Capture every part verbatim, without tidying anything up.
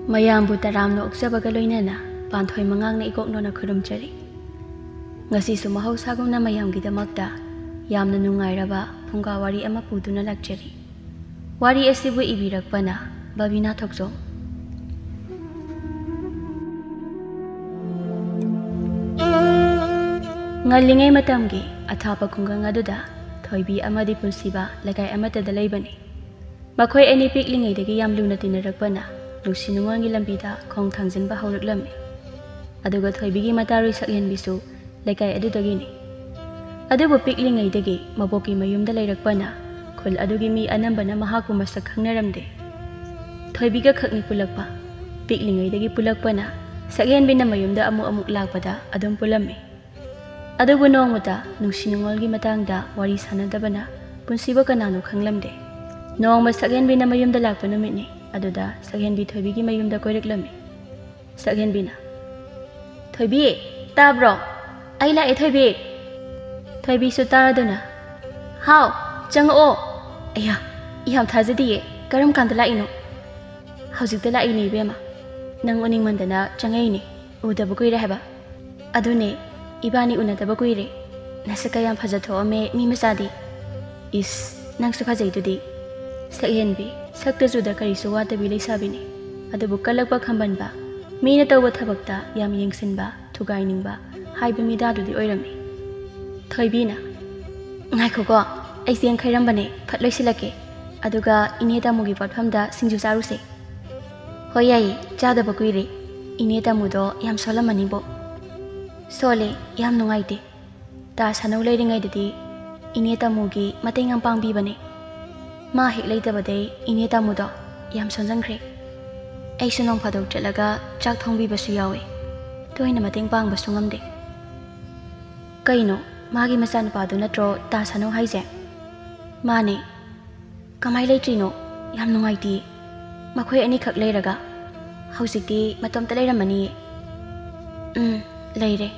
ꯃꯌꯥꯝꯕꯨ ꯇꯔꯥꯝꯅ ꯑꯣꯛꯆꯕꯒ ꯂꯣꯏꯅꯅ ꯄꯥꯟꯊꯣꯏ ꯃꯉꯥꯡꯅ ꯏꯀꯣꯛꯅꯣꯅ ꯈꯨꯔꯨꯝꯖꯔꯤ꯫ ꯉꯁꯤꯁꯨ ꯃꯍꯧꯁꯥꯒꯨꯝꯅ ꯃꯌꯥꯝꯒꯤꯗꯃꯛꯇ ꯌꯥꯝꯅ ꯅꯨꯡꯉꯥꯏꯔꯕ ꯐꯨꯡꯒꯥ ꯋꯥꯔꯤ ꯑꯃ ꯄꯨꯗꯨꯅ ꯂꯥꯛꯆꯔꯤ꯫ ꯋꯥꯔꯤ ꯑꯁꯤꯕꯨ ꯏꯕꯤꯔꯛꯄꯅ ꯕꯕꯤꯅꯥ ꯊꯣꯛꯆꯣꯝ꯫ ꯉꯜꯂꯤꯉꯩ ꯃꯇꯝꯒꯤ ꯑꯊꯥꯞꯄ ꯈꯨꯡꯒꯪ ꯑꯗꯨꯗ ꯊꯣꯏꯕꯤ ꯑꯃꯗꯤ ꯄꯨꯟꯁꯤꯕ ꯂꯩꯀꯥꯏ ꯑꯃꯠꯇꯗ ꯂꯩꯕꯅꯤ꯫ ꯃꯈꯣꯏ ꯑꯅꯤ ꯄꯤꯛꯂꯤꯉꯩꯗꯒꯤ ꯌꯥꯝ ꯂꯨꯅ ꯇꯤꯟꯅꯔꯛꯄꯅ ꯅꯨꯡꯁꯤ ꯅꯨꯡꯉꯣꯟꯒꯤ ꯂꯝꯕꯤꯗ ꯈꯣꯡ ꯊꯥꯡꯖꯤꯟꯕ ꯍꯧꯔꯛꯂꯝꯃꯤ꯫ ꯑꯗꯨꯒ ꯊꯣꯏꯕꯤꯒꯤ ꯃꯇꯥꯔꯨꯏ ꯁꯛꯍꯦꯟꯕꯤꯁꯨ ꯂꯩꯀꯥꯏ ꯑꯗꯨꯗꯒꯤꯅꯤ꯫ ꯑꯗꯨꯕꯨ ꯄꯤꯛꯂꯤꯉꯩꯗꯒꯤ ꯃꯕꯣꯛꯀꯤ ꯃꯌꯨꯝꯗ ꯂꯩꯔꯛꯄꯅ ꯈꯨꯜ ꯑꯗꯨꯒꯤ ꯃꯤ ꯑꯅꯝꯕꯅ ꯃꯍꯥꯛꯄꯨ ꯃꯁꯛ ꯈꯪꯅꯔꯝꯗꯦ꯫ ꯊꯣꯏꯕꯤꯒ ꯈꯛꯅꯤ ꯄꯨꯜꯂꯛꯄ꯫ ꯄꯤꯛꯂꯤꯉꯩꯗꯒꯤ ꯄꯨꯜꯂꯛꯄꯅ ꯁꯛꯍꯦꯟꯕꯤꯅ ꯃꯌꯨꯝꯗ ꯑꯃꯨꯛ ꯑꯃꯨꯛ ꯂꯥꯛꯄꯗ ꯑꯗꯨꯝ ꯄꯨꯜꯂꯝꯃꯤ꯫ ꯑꯗꯨꯕꯨ ꯅꯣꯡꯃꯇ ꯅꯨꯡꯁꯤ ꯅꯨꯡꯉꯣꯜꯒꯤ ꯃꯇꯥꯡꯗ ꯋꯥꯔꯤ ꯁꯥꯟꯅꯗꯕꯅ ꯄꯨꯟꯁꯤꯕ ꯀꯅꯥꯅꯣ ꯈꯪꯂꯝꯗꯦ꯫ ꯅꯣꯡꯃ ꯁꯛꯍꯦꯟꯕꯤꯅ ꯃꯌꯨꯝꯗ ꯂꯥꯛꯄ ꯅꯨꯃꯤꯠꯅꯤ꯫ ꯑꯗꯨꯗ ꯁꯛꯍꯦꯟꯕꯤ ꯊꯣꯏꯕꯤꯒꯤ ꯃꯌꯨꯝꯗ ꯀꯣꯏꯔꯛꯂꯝꯃꯤ꯫ ꯁꯛꯍꯦꯟꯕꯤꯅ, "ꯊꯣꯏꯕꯤ, ꯇꯥꯕ꯭ꯔꯣ? ꯑꯩ ꯂꯥꯛꯑꯦ, ꯊꯣꯏꯕꯤ!" ꯊꯣꯏꯕꯤꯁꯨ ꯇꯥꯔꯗꯨꯅ, "ꯍꯥꯎ, ꯆꯪꯉꯛꯑꯣ!" "ꯑꯌꯥ, ꯌꯥꯝ ꯊꯥꯖꯗꯤꯌꯦ, ꯀꯔꯝ ꯀꯥꯟꯗ ꯂꯥꯛꯏꯅꯣ?" "ꯍꯧꯖꯤꯛꯇ ꯂꯥꯛꯏꯅꯦ ꯏꯕꯦꯝꯃ, ꯅꯪ ꯎꯅꯤꯡꯃꯟꯗꯅ ꯆꯪꯉꯛꯏꯅꯦ, ꯎꯗꯕ ꯀꯨꯏꯔꯦ ꯍꯥꯏꯕ꯫ ꯑꯗꯨꯅꯦ, ꯏꯕꯥꯅꯤ ꯎꯅꯗꯕ ꯀꯨꯏꯔꯦ, ꯅꯁꯛꯀ ꯌꯥꯝ ꯐꯖꯊꯣꯛꯑꯝꯃꯦ ꯃꯤ ꯃꯆꯥꯗꯤ꯫ ꯏꯁ, ꯅꯪꯁꯨ ꯐꯖꯩꯗꯨꯗꯤ꯫ ꯁꯛꯍꯦꯟꯕꯤ, ꯁꯛꯇ ꯆꯨꯗ ꯀꯔꯤꯁꯨ ꯋꯥꯠꯇꯕꯤ ꯂꯩꯁꯥꯕꯤꯅꯤ, ꯑꯗꯨꯕꯨ ꯀꯜꯂꯛꯄ ꯈꯝꯕꯟꯕ, ꯃꯤꯅ ꯇꯧꯕ ꯊꯕꯛꯇ ꯌꯥꯝ ꯌꯦꯡꯁꯤꯟꯕ, ꯊꯨꯒꯥꯏꯅꯤꯡꯕ ꯍꯥꯏꯕ ꯃꯤꯗꯥꯗꯨꯗꯤ ꯑꯣꯏꯔꯝꯃꯤ꯫" ꯊꯣꯏꯕꯤꯅ, "ꯉꯥꯏꯈꯣꯀꯣ, ꯑꯩ ꯆꯦꯡ ꯈꯩꯔꯝꯕꯅꯦ, ꯐꯠ ꯂꯣꯏꯁꯤꯜꯂꯛꯀꯦ, ꯑꯗꯨꯒ ꯏꯅꯦ ꯇꯥꯃꯣꯒꯤ ꯄꯣꯠꯐꯝꯗ ꯁꯤꯡꯖꯨ ꯆꯥꯔꯨꯁꯦ꯫" "ꯍꯣꯏ ꯌꯥꯏꯌꯦ, ꯆꯥꯗꯕ ꯀꯨꯏꯔꯦ꯫ ꯏꯅꯦ ꯇꯥꯃꯣꯗꯣ ꯌꯥꯝ ꯁꯣꯜꯂꯝꯃꯅꯤꯕꯣ꯫" "ꯁꯣꯜꯂꯦ, ꯌꯥꯝ ꯅꯨꯡꯉꯥꯏꯇꯦ꯫ ꯇꯥ ꯁꯥꯅꯧ ꯂꯩꯔꯤꯉꯩꯗꯗꯤ ꯏꯅꯦ ꯇꯥꯃꯣꯒꯤ ꯃꯇꯦꯡ ꯌꯥꯝ ꯄꯥꯡꯕꯤꯕꯅꯦ꯫ ꯃꯥ ꯍꯦꯛ ꯂꯩꯇꯕꯗꯩ ꯏꯅꯦ ꯇꯥꯃꯣꯗꯣ ꯌꯥꯝ ꯁꯣꯟꯖꯟꯈ꯭ꯔꯦ꯫ ꯑꯩꯁꯨ ꯅꯣꯡ ꯐꯥꯗꯣꯛ ꯆꯠꯂꯒ ꯆꯥꯛ ꯊꯣꯡꯕꯤꯕꯁꯨ ꯌꯥꯎꯋꯦ꯫ ꯇꯣꯏꯅ ꯃꯇꯦꯡ ꯄꯥꯡꯕꯁꯨ ꯉꯝꯗꯦ꯫" "ꯀꯩꯅꯣ, ꯃꯥꯒꯤ ꯃꯆꯥꯅꯨꯄꯥꯗꯨ ꯅꯠꯇ꯭ꯔꯣ ꯇꯥ ꯁꯥꯅꯧ ꯍꯥꯏꯁꯦ?" "ꯃꯥꯅꯦ꯫ ꯀꯃꯥꯏ ꯂꯩꯇ꯭ꯔꯤꯅꯣ? ꯌꯥꯝ ꯅꯨꯡꯉꯥꯏꯇꯦ꯫ ꯃꯈꯣꯏ ꯑꯅꯤꯈꯛ ꯂꯩꯔꯒ ꯍꯧꯖꯤꯛꯇꯤ ꯃꯇꯣꯝꯇ ꯂꯩꯔꯝꯃꯅꯤꯌꯦ꯫" "ꯎꯝ, ꯂꯩꯔꯦ꯫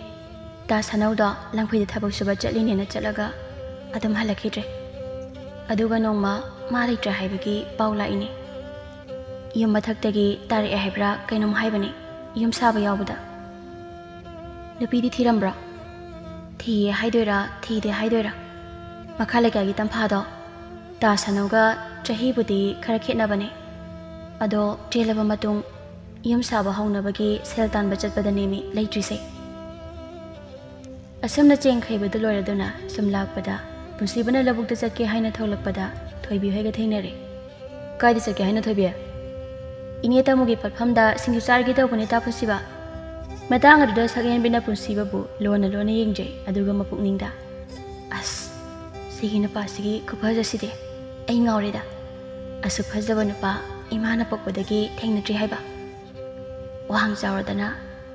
ꯇꯥ ꯁꯥꯅꯧꯗꯣ ꯂꯪꯐꯩꯗ ꯊꯕꯛ ꯁꯨꯕ ꯆꯠꯂꯤꯅꯦꯅ ꯆꯠꯂꯒ ꯑꯗꯨꯝ ꯍꯜꯂꯛꯈꯤꯗ꯭ꯔꯦ꯫ ꯑꯗꯨꯒ ꯅꯣꯡꯃ ꯃꯥ ꯂꯩꯇ꯭ꯔꯦ ꯍꯥꯏꯕꯒꯤ ꯄꯥꯎ ꯂꯥꯛꯏꯅꯦ꯫ ꯌꯨꯝ ꯃꯊꯛꯇꯒꯤ ꯇꯥꯔꯛꯑꯦ ꯍꯥꯏꯕ꯭ꯔꯥ ꯀꯩꯅꯣꯝ ꯍꯥꯏꯕꯅꯤ, ꯌꯨꯝ ꯁꯥꯕ ꯌꯥꯎꯕꯗ꯫ ꯅꯨꯄꯤꯗꯤ ꯊꯤꯔꯝꯕ꯭ꯔꯣ? ꯊꯤꯌꯦ ꯍꯥꯏꯗꯣꯏꯔꯥ ꯊꯤꯗꯦ ꯍꯥꯏꯗꯣꯏꯔꯥ? ꯃꯈꯥ ꯂꯩꯀꯥꯏꯒꯤ ꯇꯝꯐꯥꯗꯣ, ꯇꯥ ꯁꯅꯨꯒ ꯆꯍꯤꯕꯨꯗꯤ ꯈꯔ ꯈꯦꯠꯅꯕꯅꯦ꯫ ꯑꯗꯣ ꯆꯦꯜꯂꯕ ꯃꯇꯨꯡ ꯌꯨꯝ ꯁꯥꯕ ꯍꯧꯅꯕꯒꯤ ꯁꯦꯜ ꯇꯥꯟꯕ ꯆꯠꯄꯗꯅꯦꯃꯤ ꯂꯩꯇ꯭ꯔꯤꯁꯦ꯫ ꯑꯁꯨꯝꯅ ꯆꯦꯡ ꯈꯩꯕꯗꯨ ꯂꯣꯏꯔꯗꯨꯅ ꯁꯨꯝ ꯂꯥꯛꯄꯗ, ꯄꯨꯟꯁꯤꯕꯅ ꯂꯧꯕꯨꯛꯇ ꯆꯠꯀꯦ ꯍꯥꯏꯅ ꯊꯣꯛꯂꯛꯄꯗ ꯊꯣꯏꯕꯤ ꯍꯣꯏꯒ ꯊꯦꯡꯅꯔꯦ꯫ "ꯀꯥꯏꯗ ꯆꯠꯀꯦ ꯍꯥꯏꯅꯣ, ꯊꯣꯏꯕꯤ?" "ꯏꯅꯦ ꯇꯥꯃꯣꯒꯤ ꯄꯣꯠꯐꯝꯗ ꯁꯤꯡꯖꯨ ꯆꯥꯔꯒꯦ ꯇꯧꯕꯅꯦ, ꯇꯥ ꯄꯨꯟꯁꯤꯕ꯫" ꯃꯇꯥꯡ ꯑꯗꯨꯗ ꯁꯛꯍꯦꯟꯕꯤꯅ ꯄꯨꯟꯁꯤꯕꯕꯨ ꯂꯣꯟꯅ ꯂꯣꯟꯅ ꯌꯦꯡꯖꯩ, ꯑꯗꯨꯒ ꯃꯄꯨꯛꯅꯤꯡꯗ, "ꯑꯁ, ꯁꯤꯒꯤ ꯅꯨꯄꯥꯁꯤꯒꯤ ꯈꯨꯐꯖꯁꯤꯗꯤ ꯑꯩ ꯉꯥꯎꯔꯦꯗ꯫ ꯑꯁꯨꯛ ꯐꯖꯕ ꯅꯨꯄꯥ ꯏꯃꯥꯅ ꯄꯣꯛꯄꯗꯒꯤ ꯊꯦꯡꯅꯗ꯭ꯔꯤ ꯍꯥꯏꯕ꯫ ꯋꯥꯡ ꯆꯥꯎꯔꯗꯅ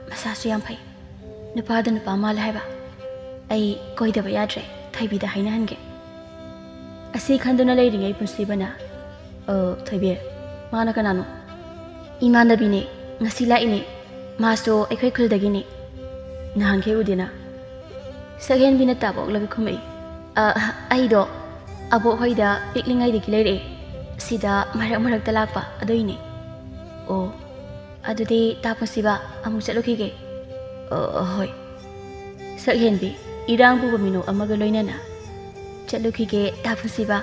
ꯃꯁꯥꯁꯨ ꯌꯥꯝ ꯐꯩ꯫ ꯅꯨꯄꯥꯗ ꯅꯨꯄꯥ ꯃꯥꯜꯂꯦ ꯍꯥꯏꯕ꯫ ꯑꯩ ꯀꯣꯏꯗꯕ ꯌꯥꯗ꯭ꯔꯦ, ꯊꯣꯏꯕꯤꯗ ꯍꯥꯏꯅꯍꯟꯒꯦ꯫" ꯑꯁꯤ ꯈꯟꯗꯨꯅ ꯂꯩꯔꯤꯉꯩ ꯄꯨꯟꯁꯤꯕꯅ, "ꯑ, ꯊꯣꯏꯕꯤ, ꯃꯥꯅ ꯀꯅꯥꯅꯣ?" "ꯏꯃꯥꯟꯅꯕꯤꯅꯦ, ꯉꯁꯤ ꯂꯥꯛꯏꯅꯦ꯫ ꯃꯥꯁꯨ ꯑꯩꯈꯣꯏ ꯈꯨꯜꯗꯒꯤꯅꯦ꯫ ꯅꯍꯥꯟꯈꯩ ꯎꯗꯦꯅ꯫" ꯁꯛꯍꯦꯟꯕꯤꯅ ꯇꯥꯕ ꯑꯣꯛꯂꯒ ꯈꯨꯝꯃꯛꯏ, "ꯑ, ꯑꯩꯗꯣ ꯑꯕꯣꯛ ꯍꯣꯏꯗ ꯄꯤꯛꯂꯤꯉꯩꯗꯒꯤ ꯂꯩꯔꯛꯑꯦ꯫ ꯁꯤꯗ ꯃꯔꯛ ꯃꯔꯛꯇ ꯂꯥꯛꯄ, ꯑꯗꯨꯏꯅꯦ꯫" "ꯑꯣ, ꯑꯗꯨꯗꯤ ꯇꯥ ꯄꯨꯟꯁꯤꯕ, ꯑꯃꯨꯛ ꯆꯠꯂꯨꯈꯤꯒꯦ꯫" "ꯑ, ꯍꯣꯏ꯫" ꯁꯛꯍꯦꯟꯕꯤ ꯏꯔꯥꯡ ꯄꯨꯕ ꯃꯤꯅꯣꯛ ꯑꯃꯒ ꯂꯣꯏꯅꯅ, "ꯆꯠꯂꯨꯈꯤꯒꯦ ꯇꯥ ꯄꯨꯟꯁꯤꯕ꯫"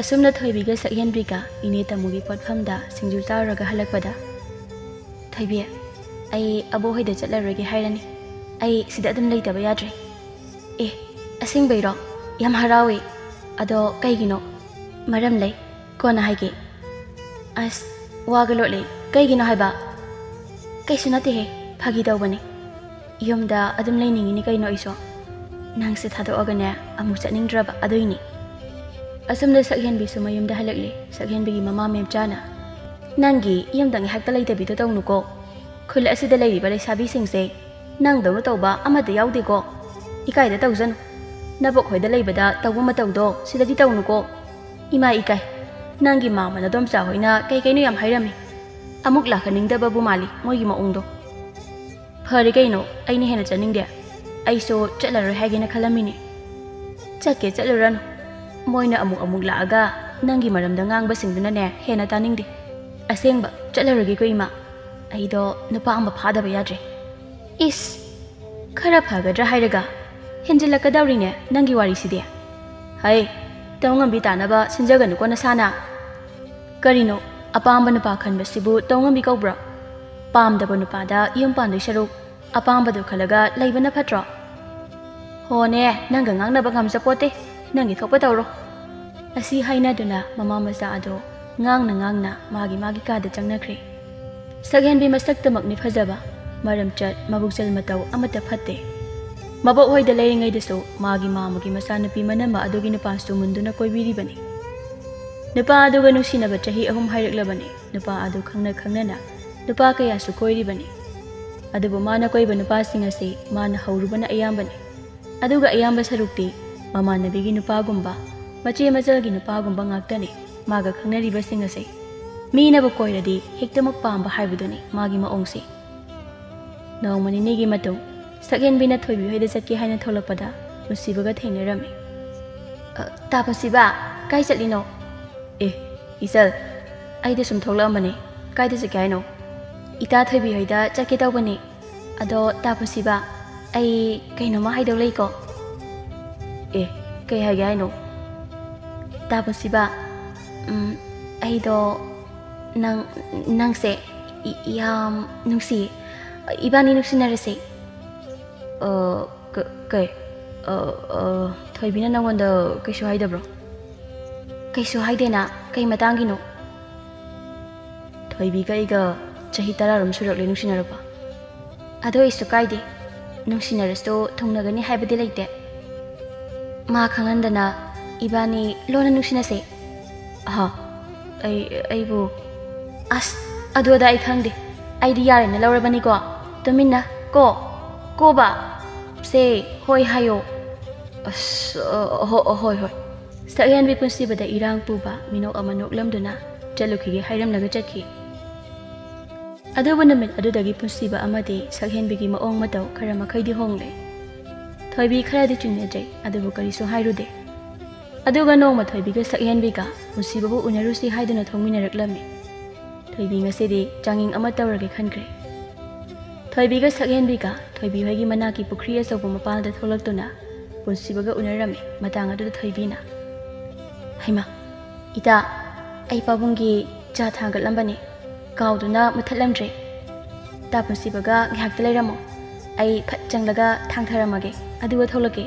ꯑꯁꯨꯝꯅ ꯊꯣꯏꯕꯤꯒ ꯁꯛꯍꯦꯟꯕꯤꯒ ꯏꯅꯦ ꯇꯥꯃꯣꯒꯤ ꯄꯣꯠꯐꯝꯗ ꯁꯤꯡꯖꯨ ꯆꯥꯔꯨꯔꯒ ꯍꯜꯂꯛꯄꯗ, "ꯊꯣꯏꯕꯤ, ꯑꯩ ꯑꯕꯣꯛ ꯍꯣꯏꯗ ꯆꯠꯂꯔꯣꯏꯒꯦ ꯍꯥꯏꯔꯅꯤ꯫ ꯑꯩ ꯁꯤꯗ ꯑꯗꯨꯝ ꯂꯩꯇꯕ ꯌꯥꯗ꯭ꯔꯦ꯫" "ꯑꯦ, ꯑꯁꯦꯡꯕꯩꯔꯣ? ꯌꯥꯝ ꯍꯔꯥꯎꯋꯦ꯫ ꯑꯗꯣ ꯀꯩꯒꯤꯅꯣ?" "ꯃꯔꯝ ꯂꯩ, ꯀꯣꯟꯅ ꯍꯥꯏꯒꯦ꯫" "ꯑꯁ, ꯋꯥꯒ ꯂꯣꯠꯂꯦ꯫ ꯀꯩꯒꯤꯅꯣ ꯍꯥꯏꯕ?" "ꯀꯩꯁꯨ ꯅꯠꯇꯦꯍꯦ, ꯐꯥꯒꯤ ꯇꯧꯕꯅꯦ꯫ ꯌꯨꯝꯗ ꯑꯗꯨꯝ ꯂꯩꯅꯤꯡꯉꯤꯅꯤ ꯀꯩꯅꯣ ꯑꯩꯁꯨ꯫ ꯅꯪꯁꯦ ꯊꯥꯗꯣꯛꯑꯒꯅꯦ ꯑꯃꯨꯛ ꯆꯠꯅꯤꯡꯗ꯭ꯔꯕ, ꯑꯗꯨꯏꯅꯤ꯫" ꯑꯁꯨꯝꯅ ꯁꯛꯍꯦꯟꯕꯤꯁꯨ ꯃꯌꯨꯝꯗ ꯍꯜꯂꯛꯂꯦ꯫ ꯁꯛꯍꯦꯟꯕꯤꯒꯤ ꯃꯃꯥ ꯃꯦꯝꯆꯥꯅ, "ꯅꯪꯒꯤ ꯌꯨꯝꯗ ꯉꯥꯏꯍꯥꯛꯇ ꯂꯩꯇꯕꯤꯗꯣ ꯇꯧꯅꯨꯀꯣ꯫ ꯈꯨꯜ ꯑꯁꯤꯗ ꯂꯩꯔꯤꯕ ꯂꯩꯁꯥꯕꯤꯁꯤꯡꯁꯦ ꯅꯪꯗꯧꯅ ꯇꯧꯕ ꯑꯃꯠꯇ ꯌꯥꯎꯗꯦꯀꯣ꯫ ꯏꯀꯥꯏꯗ ꯇꯧꯖꯅꯨ꯫ ꯅꯕꯣꯛ ꯍꯣꯏꯗ ꯂꯩꯕꯗ ꯇꯧꯕ ꯃꯇꯧꯗꯣ ꯁꯤꯗꯗꯤ ꯇꯧꯅꯨꯀꯣ꯫ ꯏꯃꯥ ꯏꯀꯥꯏ꯫ ꯅꯪꯒꯤ ꯃꯥꯝꯃ ꯅꯗꯣꯝꯆꯥ ꯍꯣꯏꯅ ꯀꯩ ꯀꯩꯅꯣ ꯌꯥꯝ ꯍꯥꯏꯔꯝꯃꯤ꯫ ꯑꯃꯨꯛ ꯂꯥꯛꯍꯟꯅꯤꯡꯗꯕꯕꯨ ꯃꯥꯜꯂꯤ ꯃꯣꯏꯒꯤ ꯃꯑꯣꯡꯗꯣ꯫" "ꯐꯔꯦ ꯀꯩꯅꯣ, ꯑꯩꯅ ꯍꯦꯟꯅ ꯆꯠꯅꯤꯡꯗꯦ꯫ ꯑꯩꯁꯨ ꯆꯠꯂꯔꯣꯏ ꯍꯥꯏꯒꯦꯅ ꯈꯜꯂꯝꯃꯤꯅꯦ꯫" "ꯆꯠꯀꯦ ꯆꯠꯂꯨꯔꯅꯨ꯫ ꯃꯣꯏꯅ ꯑꯃꯨꯛ ꯑꯃꯨꯛ ꯂꯥꯛꯑꯒ ꯅꯪꯒꯤ ꯃꯔꯝꯗ ꯉꯥꯡꯕꯁꯤꯡꯗꯨꯅꯅꯦ ꯍꯦꯟꯅ ꯇꯥꯅꯤꯡꯗꯦ꯫ "ꯑꯁꯦꯡꯕ ꯆꯠꯂꯔꯣꯏꯒꯦꯀꯣ ꯏꯃꯥ꯫ ꯑꯩꯗꯣ ꯅꯨꯄꯥ ꯑꯃ ꯐꯥꯗꯕ ꯌꯥꯗ꯭ꯔꯦ꯫" "ꯏꯁ, ꯈꯔ ꯐꯒꯗ꯭ꯔꯥ ꯍꯥꯏꯔꯒ ꯍꯦꯟꯖꯤꯜꯂꯛꯀꯗꯧꯔꯤꯅꯦ ꯅꯪꯒꯤ ꯋꯥꯔꯤꯁꯤꯗꯤ꯫ ꯍꯩ, ꯇꯧꯉꯝꯕꯤ ꯇꯥꯅꯕ ꯁꯤꯟꯖꯒꯅꯨꯀꯣ ꯅꯁꯥꯅ꯫ ꯀꯔꯤꯅꯣ, ꯑꯄꯥꯝꯕ ꯅꯨꯄꯥ ꯈꯟꯕꯁꯤꯕꯨ ꯇꯧꯉꯝꯕꯤ ꯀꯧꯕ꯭ꯔꯣ? ꯄꯥꯝꯗꯕ ꯅꯨꯄꯥꯗ ꯌꯨꯝ ꯄꯥꯟꯗꯣꯏ ꯁꯔꯨꯛ ꯑꯄꯥꯝꯕꯗꯨ ꯈꯜꯂꯒ ꯂꯩꯕꯅ ꯐꯠꯇ꯭ꯔꯣ?" "ꯍꯣꯅꯦ, ꯅꯪꯒ ꯉꯥꯡꯅꯕ ꯉꯝꯖꯄꯣꯠꯇꯦ꯫ ꯅꯪꯒꯤ ꯊꯣꯛꯄ ꯇꯧꯔꯣ꯫" ꯑꯁꯤ ꯍꯥꯏꯅꯗꯨꯅ ꯃꯃꯥ ꯃꯆꯥ ꯑꯗꯣ ꯉꯥꯡꯅ ꯉꯥꯡꯅ ꯃꯥꯒꯤ ꯃꯥꯒꯤ ꯀꯥꯗ ꯆꯪꯅꯈ꯭ꯔꯦ꯫ ꯁꯛꯍꯦꯟꯕꯤ ꯃꯁꯛꯇꯃꯛꯅꯤ ꯐꯖꯕ, ꯃꯔꯝꯆꯠ, ꯃꯕꯨꯛꯆꯦꯜ ꯃꯇꯧ ꯑꯃꯠꯇ ꯐꯠꯇꯦ꯫ ꯃꯕꯣꯛ ꯍꯣꯏꯗ ꯂꯩꯔꯤꯉꯩꯗꯁꯨ ꯃꯥꯒꯤ ꯃꯥꯝꯃꯒꯤ ꯃꯆꯥꯅꯨꯄꯤ ꯃꯅꯝꯃ ꯑꯗꯨꯒꯤ ꯅꯨꯄꯥꯁꯨ ꯃꯨꯟꯗꯨꯅ ꯀꯣꯏꯕꯤꯔꯤꯕꯅꯤ꯫ ꯅꯨꯄꯥ ꯑꯗꯨꯒ ꯅꯨꯡꯁꯤꯅꯕ ꯆꯍꯤ ꯑꯍꯨꯝ ꯍꯥꯏꯔꯛꯂꯕꯅꯤ꯫ ꯅꯨꯄꯥ ꯑꯗꯨ ꯈꯪꯅ ꯈꯪꯅꯅ ꯅꯨꯄꯥ ꯀꯌꯥꯁꯨ ꯀꯣꯏꯔꯤꯕꯅꯤ꯫ ꯑꯗꯨꯕꯨ ꯃꯥꯅ ꯀꯣꯏꯕ ꯅꯨꯄꯥꯁꯤꯡ ꯑꯁꯤ ꯃꯥꯅ ꯍꯧꯔꯨꯕꯅ ꯑꯌꯥꯝꯕꯅꯤ꯫ ꯑꯗꯨꯒ ꯑꯌꯥꯝꯕ ꯁꯔꯨꯛꯇꯤ ꯃꯃꯥꯟꯅꯕꯤꯒꯤ ꯅꯨꯄꯥꯒꯨꯝꯕ, ꯃꯆꯦ ꯃꯆꯜꯒꯤ ꯅꯨꯄꯥꯒꯨꯝꯕ ꯉꯥꯛꯇꯅꯤ ꯃꯥꯒ ꯈꯪꯅꯔꯤꯕꯁꯤꯡ ꯑꯁꯤ꯫ ꯃꯤꯅꯕꯨ ꯀꯣꯏꯔꯗꯤ ꯍꯦꯛꯇꯃꯛ ꯄꯥꯝꯕ ꯍꯥꯏꯕꯗꯨꯅꯤ ꯃꯥꯒꯤ ꯃꯑꯣꯡꯁꯤ꯫ ꯅꯣꯡꯃ ꯅꯤꯅꯤꯒꯤ ꯃꯇꯨꯡ ꯁꯛꯍꯦꯟꯕꯤꯅ ꯊꯣꯏꯕꯤ ꯍꯣꯏꯗ ꯆꯠꯀꯦ ꯍꯥꯏꯅ ꯊꯣꯛꯂꯛꯄꯗ ꯄꯨꯟꯁꯤꯕꯒ ꯊꯦꯡꯅꯔꯝꯃꯤ꯫ "ꯑ, ꯇꯥ ꯄꯨꯟꯁꯤꯕ, ꯀꯥꯏ ꯆꯠꯂꯤꯅꯣ?" "ꯑꯦ, ꯏꯆꯜ, ꯑꯩꯗꯤ ꯁꯨꯝ ꯊꯣꯛꯂꯛꯑꯝꯕꯅꯦ꯫ ꯀꯥꯏꯗ ꯆꯠꯀꯦ ꯍꯥꯏꯅꯣ?" "ꯏꯇꯥ ꯊꯣꯏꯕꯤ ꯍꯣꯏꯗ ꯆꯠꯀꯦ ꯇꯧꯕꯅꯦ꯫ ꯑꯗꯣ ꯇꯥ ꯄꯨꯟꯁꯤꯕ, ꯑꯩ ꯀꯩꯅꯣꯝꯃ ꯍꯥꯏꯗꯧ ꯂꯩꯀꯣ꯫" "ꯑꯦ, ꯀꯩ ꯍꯥꯏꯒꯦ ꯍꯥꯏꯅꯣ?" "ꯇꯥ ꯄꯨꯟꯁꯤꯕ, ꯎꯝ, ꯑꯩꯗꯣ ꯅꯪ, ꯅꯪꯁꯦ ꯏ-, ꯌꯥꯝ ꯅꯨꯡꯁꯤꯌꯦ꯫ ꯏꯕꯥꯅꯤ ꯅꯨꯡꯁꯤꯅꯔꯁꯦ꯫" "ꯑ, ꯀ-, ꯀꯩ? ꯑ, ꯑ, ꯊꯣꯏꯕꯤꯅ ꯅꯪꯉꯣꯟꯗ ꯀꯩꯁꯨ ꯍꯥꯏꯗꯕ꯭ꯔꯣ?" "ꯀꯩꯁꯨ ꯍꯥꯏꯗꯦꯅ, ꯀꯩ ꯃꯇꯥꯡꯒꯤꯅꯣ?" "ꯊꯣꯏꯕꯤꯒ ꯑꯩꯒ ꯆꯍꯤ ꯇꯔꯥꯔꯣꯝ ꯁꯨꯔꯛꯂꯦ ꯅꯨꯡꯁꯤꯅꯔꯛꯄ꯫ ꯑꯗꯣ ꯑꯩꯁꯨ ꯀꯥꯏꯗꯦ, ꯅꯨꯡꯁꯤꯅꯔꯁꯨ ꯊꯨꯡꯅꯒꯅꯤ ꯍꯥꯏꯕꯗꯤ ꯂꯩꯇꯦ꯫ ꯃꯥ ꯈꯪꯍꯟꯗꯅ ꯏꯕꯥꯅꯤ ꯂꯣꯟꯅ ꯅꯨꯡꯁꯤꯅꯁꯦ꯫" "ꯑꯍ, ꯑꯩ, ꯑꯩꯕꯨ, ꯑꯁ, ꯑꯗꯨ ꯑꯗꯥ ꯑꯩ ꯈꯪꯗꯦ꯫ ꯑꯩꯗꯤ ꯌꯥꯔꯦꯅ ꯂꯧꯔꯕꯅꯤꯀꯣ꯫ ꯇꯨꯃꯤꯟꯅ ꯀꯣ, ꯀꯣꯕ, ꯁꯦ, ꯍꯣꯏ ꯍꯥꯏꯌꯣ꯫" "ꯑꯁ, ꯑ, ꯍꯣ-, ꯑ, ꯍꯣꯏ, ꯍꯣꯏ꯫" ꯁꯛꯍꯦꯟꯕꯤ ꯄꯨꯟꯁꯤꯕꯗ ꯏꯔꯥꯡ ꯄꯨꯕ ꯃꯤꯅꯣꯛ ꯑꯃ ꯅꯣꯛꯂꯝꯗꯨꯅ ꯆꯠꯂꯨꯈꯤꯒꯦ ꯍꯥꯏꯔꯝꯂꯒ ꯆꯠꯈꯤ꯫ ꯑꯗꯨꯕꯨ ꯅꯨꯃꯤꯠ ꯑꯗꯨꯗꯒꯤ ꯄꯨꯟꯁꯤꯕ ꯑꯃꯗꯤ ꯁꯛꯍꯦꯟꯕꯤꯒꯤ ꯃꯑꯣꯡ ꯃꯇꯧ ꯈꯔ ꯃꯈꯩꯗꯤ ꯍꯣꯡꯂꯦ꯫ ꯊꯣꯏꯕꯤ ꯈꯔꯗꯤ ꯆꯤꯡꯅꯖꯩ, ꯑꯗꯨꯕꯨ ꯀꯔꯤꯁꯨ ꯍꯥꯏꯔꯨꯗꯦ꯫ ꯑꯗꯨꯒ ꯅꯣꯡꯃ ꯊꯣꯏꯕꯤꯒ ꯁꯛꯍꯦꯟꯕꯤꯒ ꯄꯨꯟꯁꯤꯕꯕꯨ ꯎꯅꯔꯨꯁꯤ ꯍꯥꯏꯗꯨꯅ ꯊꯣꯛꯃꯤꯟꯅꯔꯛꯂꯝꯃꯤ꯫ ꯊꯣꯏꯕꯤ ꯉꯁꯤꯗꯤ ꯆꯥꯡꯌꯦꯡ ꯑꯃ ꯇꯧꯔꯒꯦ ꯈꯟꯈ꯭ꯔꯦ꯫ ꯊꯣꯏꯕꯤꯒ ꯁꯛꯍꯦꯟꯕꯤꯒ ꯊꯣꯏꯕꯤ ꯍꯣꯏꯒꯤ ꯃꯅꯥꯛꯀꯤ ꯄꯨꯈ꯭ꯔꯤ ꯑꯆꯧꯕ ꯃꯄꯥꯜꯗ ꯊꯣꯛꯂꯛꯇꯨꯅ ꯄꯨꯟꯁꯤꯕꯒ ꯎꯅꯔꯝꯃꯤ꯫ ꯃꯇꯥꯡ ꯑꯗꯨꯗ ꯊꯣꯏꯕꯤꯅ, "ꯍꯩꯃꯥ, ꯏꯇꯥ, ꯑꯩ ꯄꯥꯕꯨꯡꯒꯤ ꯆꯥ ꯊꯥꯡꯒꯠꯂꯝꯕꯅꯤ, ꯀꯥꯎꯗꯨꯅ ꯃꯨꯊꯠꯂꯝꯗ꯭ꯔꯦ꯫ ꯇꯥ ꯄꯨꯟꯁꯤꯕꯒ ꯉꯥꯏꯍꯥꯛꯇ ꯂꯩꯔꯝꯃꯣ, ꯑꯩ ꯐꯠ ꯆꯪꯂꯒ ꯊꯥꯡꯊꯔꯝꯃꯒꯦ, ꯑꯗꯨꯒ ꯊꯣꯛꯂꯛꯀꯦ꯫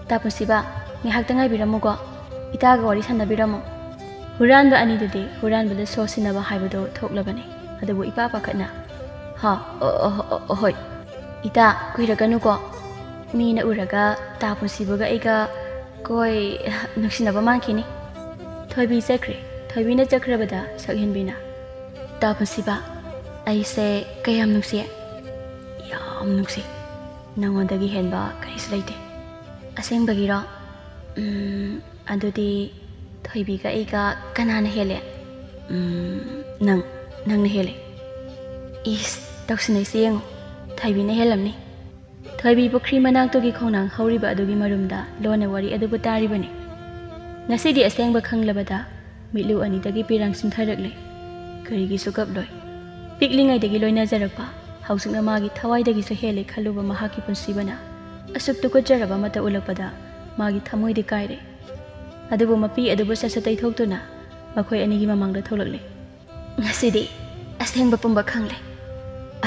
ꯇꯥ ꯄꯨꯟꯁꯤꯕ, ꯉꯥꯏꯍꯥꯛꯇ ꯉꯥꯏꯕꯤꯔꯝꯃꯨꯀꯣ, ꯏꯇꯥꯒ ꯋꯥꯔꯤ ꯁꯥꯟꯅꯕꯤꯔꯝꯃꯣ꯫" ꯍꯨꯔꯥꯟꯕ ꯑꯅꯤꯗꯨꯗꯤ ꯍꯨꯔꯥꯟꯕꯗ ꯁꯣ ꯁꯤꯟꯅꯕ ꯍꯥꯏꯕꯗꯣ ꯊꯣꯛꯂꯕꯅꯤ꯫ ꯑꯗꯨꯕꯨ ꯏꯄꯥ ꯄꯥꯈꯠꯅ, "ꯍꯥ, ꯑ, ꯑ, ꯑ, ꯑ, ꯍꯣꯏ, ꯏꯇꯥ, ꯀꯨꯏꯔꯛꯀꯅꯨꯀꯣ꯫ ꯃꯤꯅ ꯎꯔꯒ ꯇꯥ ꯄꯨꯟꯁꯤꯕꯒ ꯑꯩꯒ ꯀꯣꯏ ꯅꯨꯡꯁꯤꯅꯕ ꯃꯥꯟꯈꯤꯅꯤ꯫" ꯊꯣꯏꯕꯤ ꯆꯠꯈ꯭ꯔꯦ꯫ ꯊꯣꯏꯕꯤꯅ ꯆꯠꯈ꯭ꯔꯕꯗ ꯁꯛꯍꯦꯟꯕꯤꯅ, "ꯇꯥ ꯄꯨꯟꯁꯤꯕ, ꯑꯩꯁꯦ ꯀꯌꯥꯝ ꯅꯨꯡꯁꯤ?" "ꯌꯥꯝ ꯅꯨꯡꯁꯤ꯫ ꯅꯉꯣꯟꯗꯒꯤ ꯍꯦꯟꯕ ꯀꯔꯤꯁꯨ ꯂꯩꯇꯦ꯫" "ꯑꯁꯦꯡꯕꯒꯤꯔꯣ? ꯎꯝ, ꯑꯗꯨꯗꯤ ꯊꯣꯏꯕꯤꯒ ꯑꯩꯒ ꯀꯅꯥꯅ ꯍꯦꯜꯂꯦ?" "ꯎꯝ, ꯅꯪ, ꯅꯪꯅ ꯍꯦꯜꯂꯦ꯫" "ꯏꯁ, ꯇꯧꯁꯤꯟꯅꯩꯁꯦ ꯌꯦꯡꯉꯨ, ꯊꯣꯏꯕꯤꯅ ꯍꯦꯜꯂꯝꯅꯤ꯫" ꯊꯣꯏꯕꯤ ꯄꯨꯈ꯭ꯔꯤ ꯃꯅꯥꯛꯇꯨꯒꯤ ꯈꯣꯡꯅꯥꯡ ꯍꯧꯔꯤꯕ ꯑꯗꯨꯒꯤ ꯃꯔꯨꯝꯗ ꯂꯣꯟꯅ ꯋꯥꯔꯤ ꯑꯗꯨꯕꯨ ꯇꯥꯔꯤꯕꯅꯤ꯫ ꯉꯁꯤꯗꯤ ꯑꯁꯦꯡꯕ ꯈꯪꯂꯕꯗ ꯃꯤꯠꯂꯨ ꯑꯅꯤꯗꯒꯤ ꯄꯤꯔꯥꯡ ꯆꯤꯟꯊꯔꯛꯂꯦ꯫ ꯀꯔꯤꯒꯤꯁꯨ ꯀꯞꯂꯣꯏ꯫ ꯄꯤꯛꯂꯤꯉꯩꯗꯒꯤ ꯂꯣꯏꯅꯖꯔꯛꯄ, ꯍꯧꯖꯤꯛꯅ ꯃꯥꯒꯤ ꯊꯋꯥꯏꯗꯒꯤꯁꯨ ꯍꯦꯜꯂꯦ ꯈꯜꯂꯨꯕ ꯃꯍꯥꯛꯀꯤ ꯄꯨꯟꯁꯤꯕꯅ ꯑꯁꯨꯛ ꯇꯨꯀꯠꯆꯔꯕ ꯑꯃꯠꯇ ꯎꯠꯂꯛꯄꯗ ꯃꯥꯒꯤ ꯊꯃꯣꯏꯗꯤ ꯀꯥꯏꯔꯦ꯫ ꯑꯗꯨꯕꯨ ꯃꯄꯤ ꯑꯗꯨꯕꯨ ꯁꯠ ꯁꯠ ꯇꯩꯊꯣꯛꯇꯨꯅ ꯃꯈꯣꯏ ꯑꯅꯤꯒꯤ ꯃꯃꯥꯡꯗ ꯊꯣꯛꯂꯛꯂꯦ꯫ "ꯉꯁꯤꯗꯤ ꯑꯁꯦꯡꯕ ꯄꯨꯝꯕ ꯈꯪꯂꯦ꯫